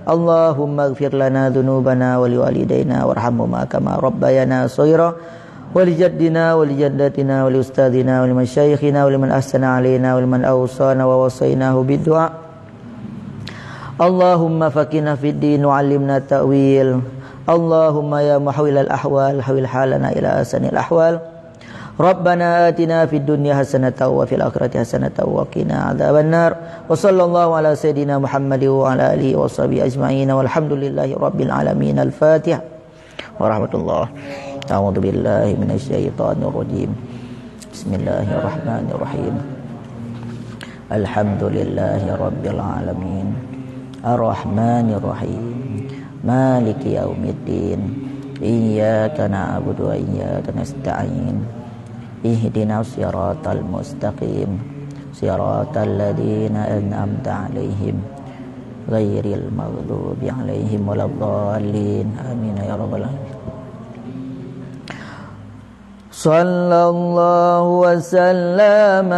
اللهم اغفر لنا ذنوبنا ولوالدينا وارحمهما كما ربيانا صغارا. ولجدنا ولجدتنا ولأستاذنا ولمشايخنا ولمن أحسن علينا ولمن أوصانا ووصيناه بالدعاء. اللهم فقهنا في الدين وعلمنا التأويل. اللهم يا محول الأحوال حول حالنا إلى أحسن الأحوال. ربنا آتنا في الدنيا حسنة وفي الآخرة حسنة وقنا عذاب النار. وصلى الله على سيدنا محمد وعلى آله وصحبه أجمعين والحمد لله رب العالمين. الفاتحة. ورحمة الله. أعوذ بالله من الشيطان الرجيم. بسم الله الرحمن الرحيم. الحمد لله رب العالمين. الرحمن الرحيم. مالك يوم الدين. إياك نعبد وإياك نستعين. اهدنا الصراط المستقيم. صراط الذين أنعمت عليهم. غير المغضوب عليهم ولا الضالين. آمين يا رب العالمين. صلى الله وسلم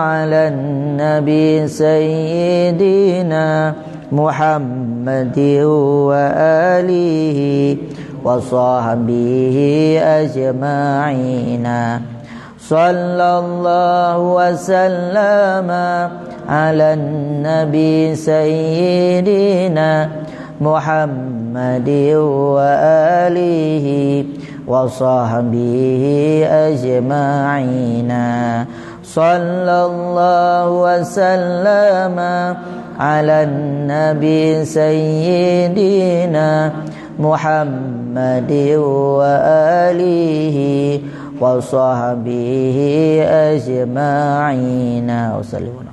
على النبي سيدنا محمد وآله وصحبه أجمعين. صلى الله وسلم على النبي سيدنا محمد وآله وصحبه أجمعين. صلى الله وسلم على النبي سيدنا محمد وآله وصحبه أجمعين. وسلم.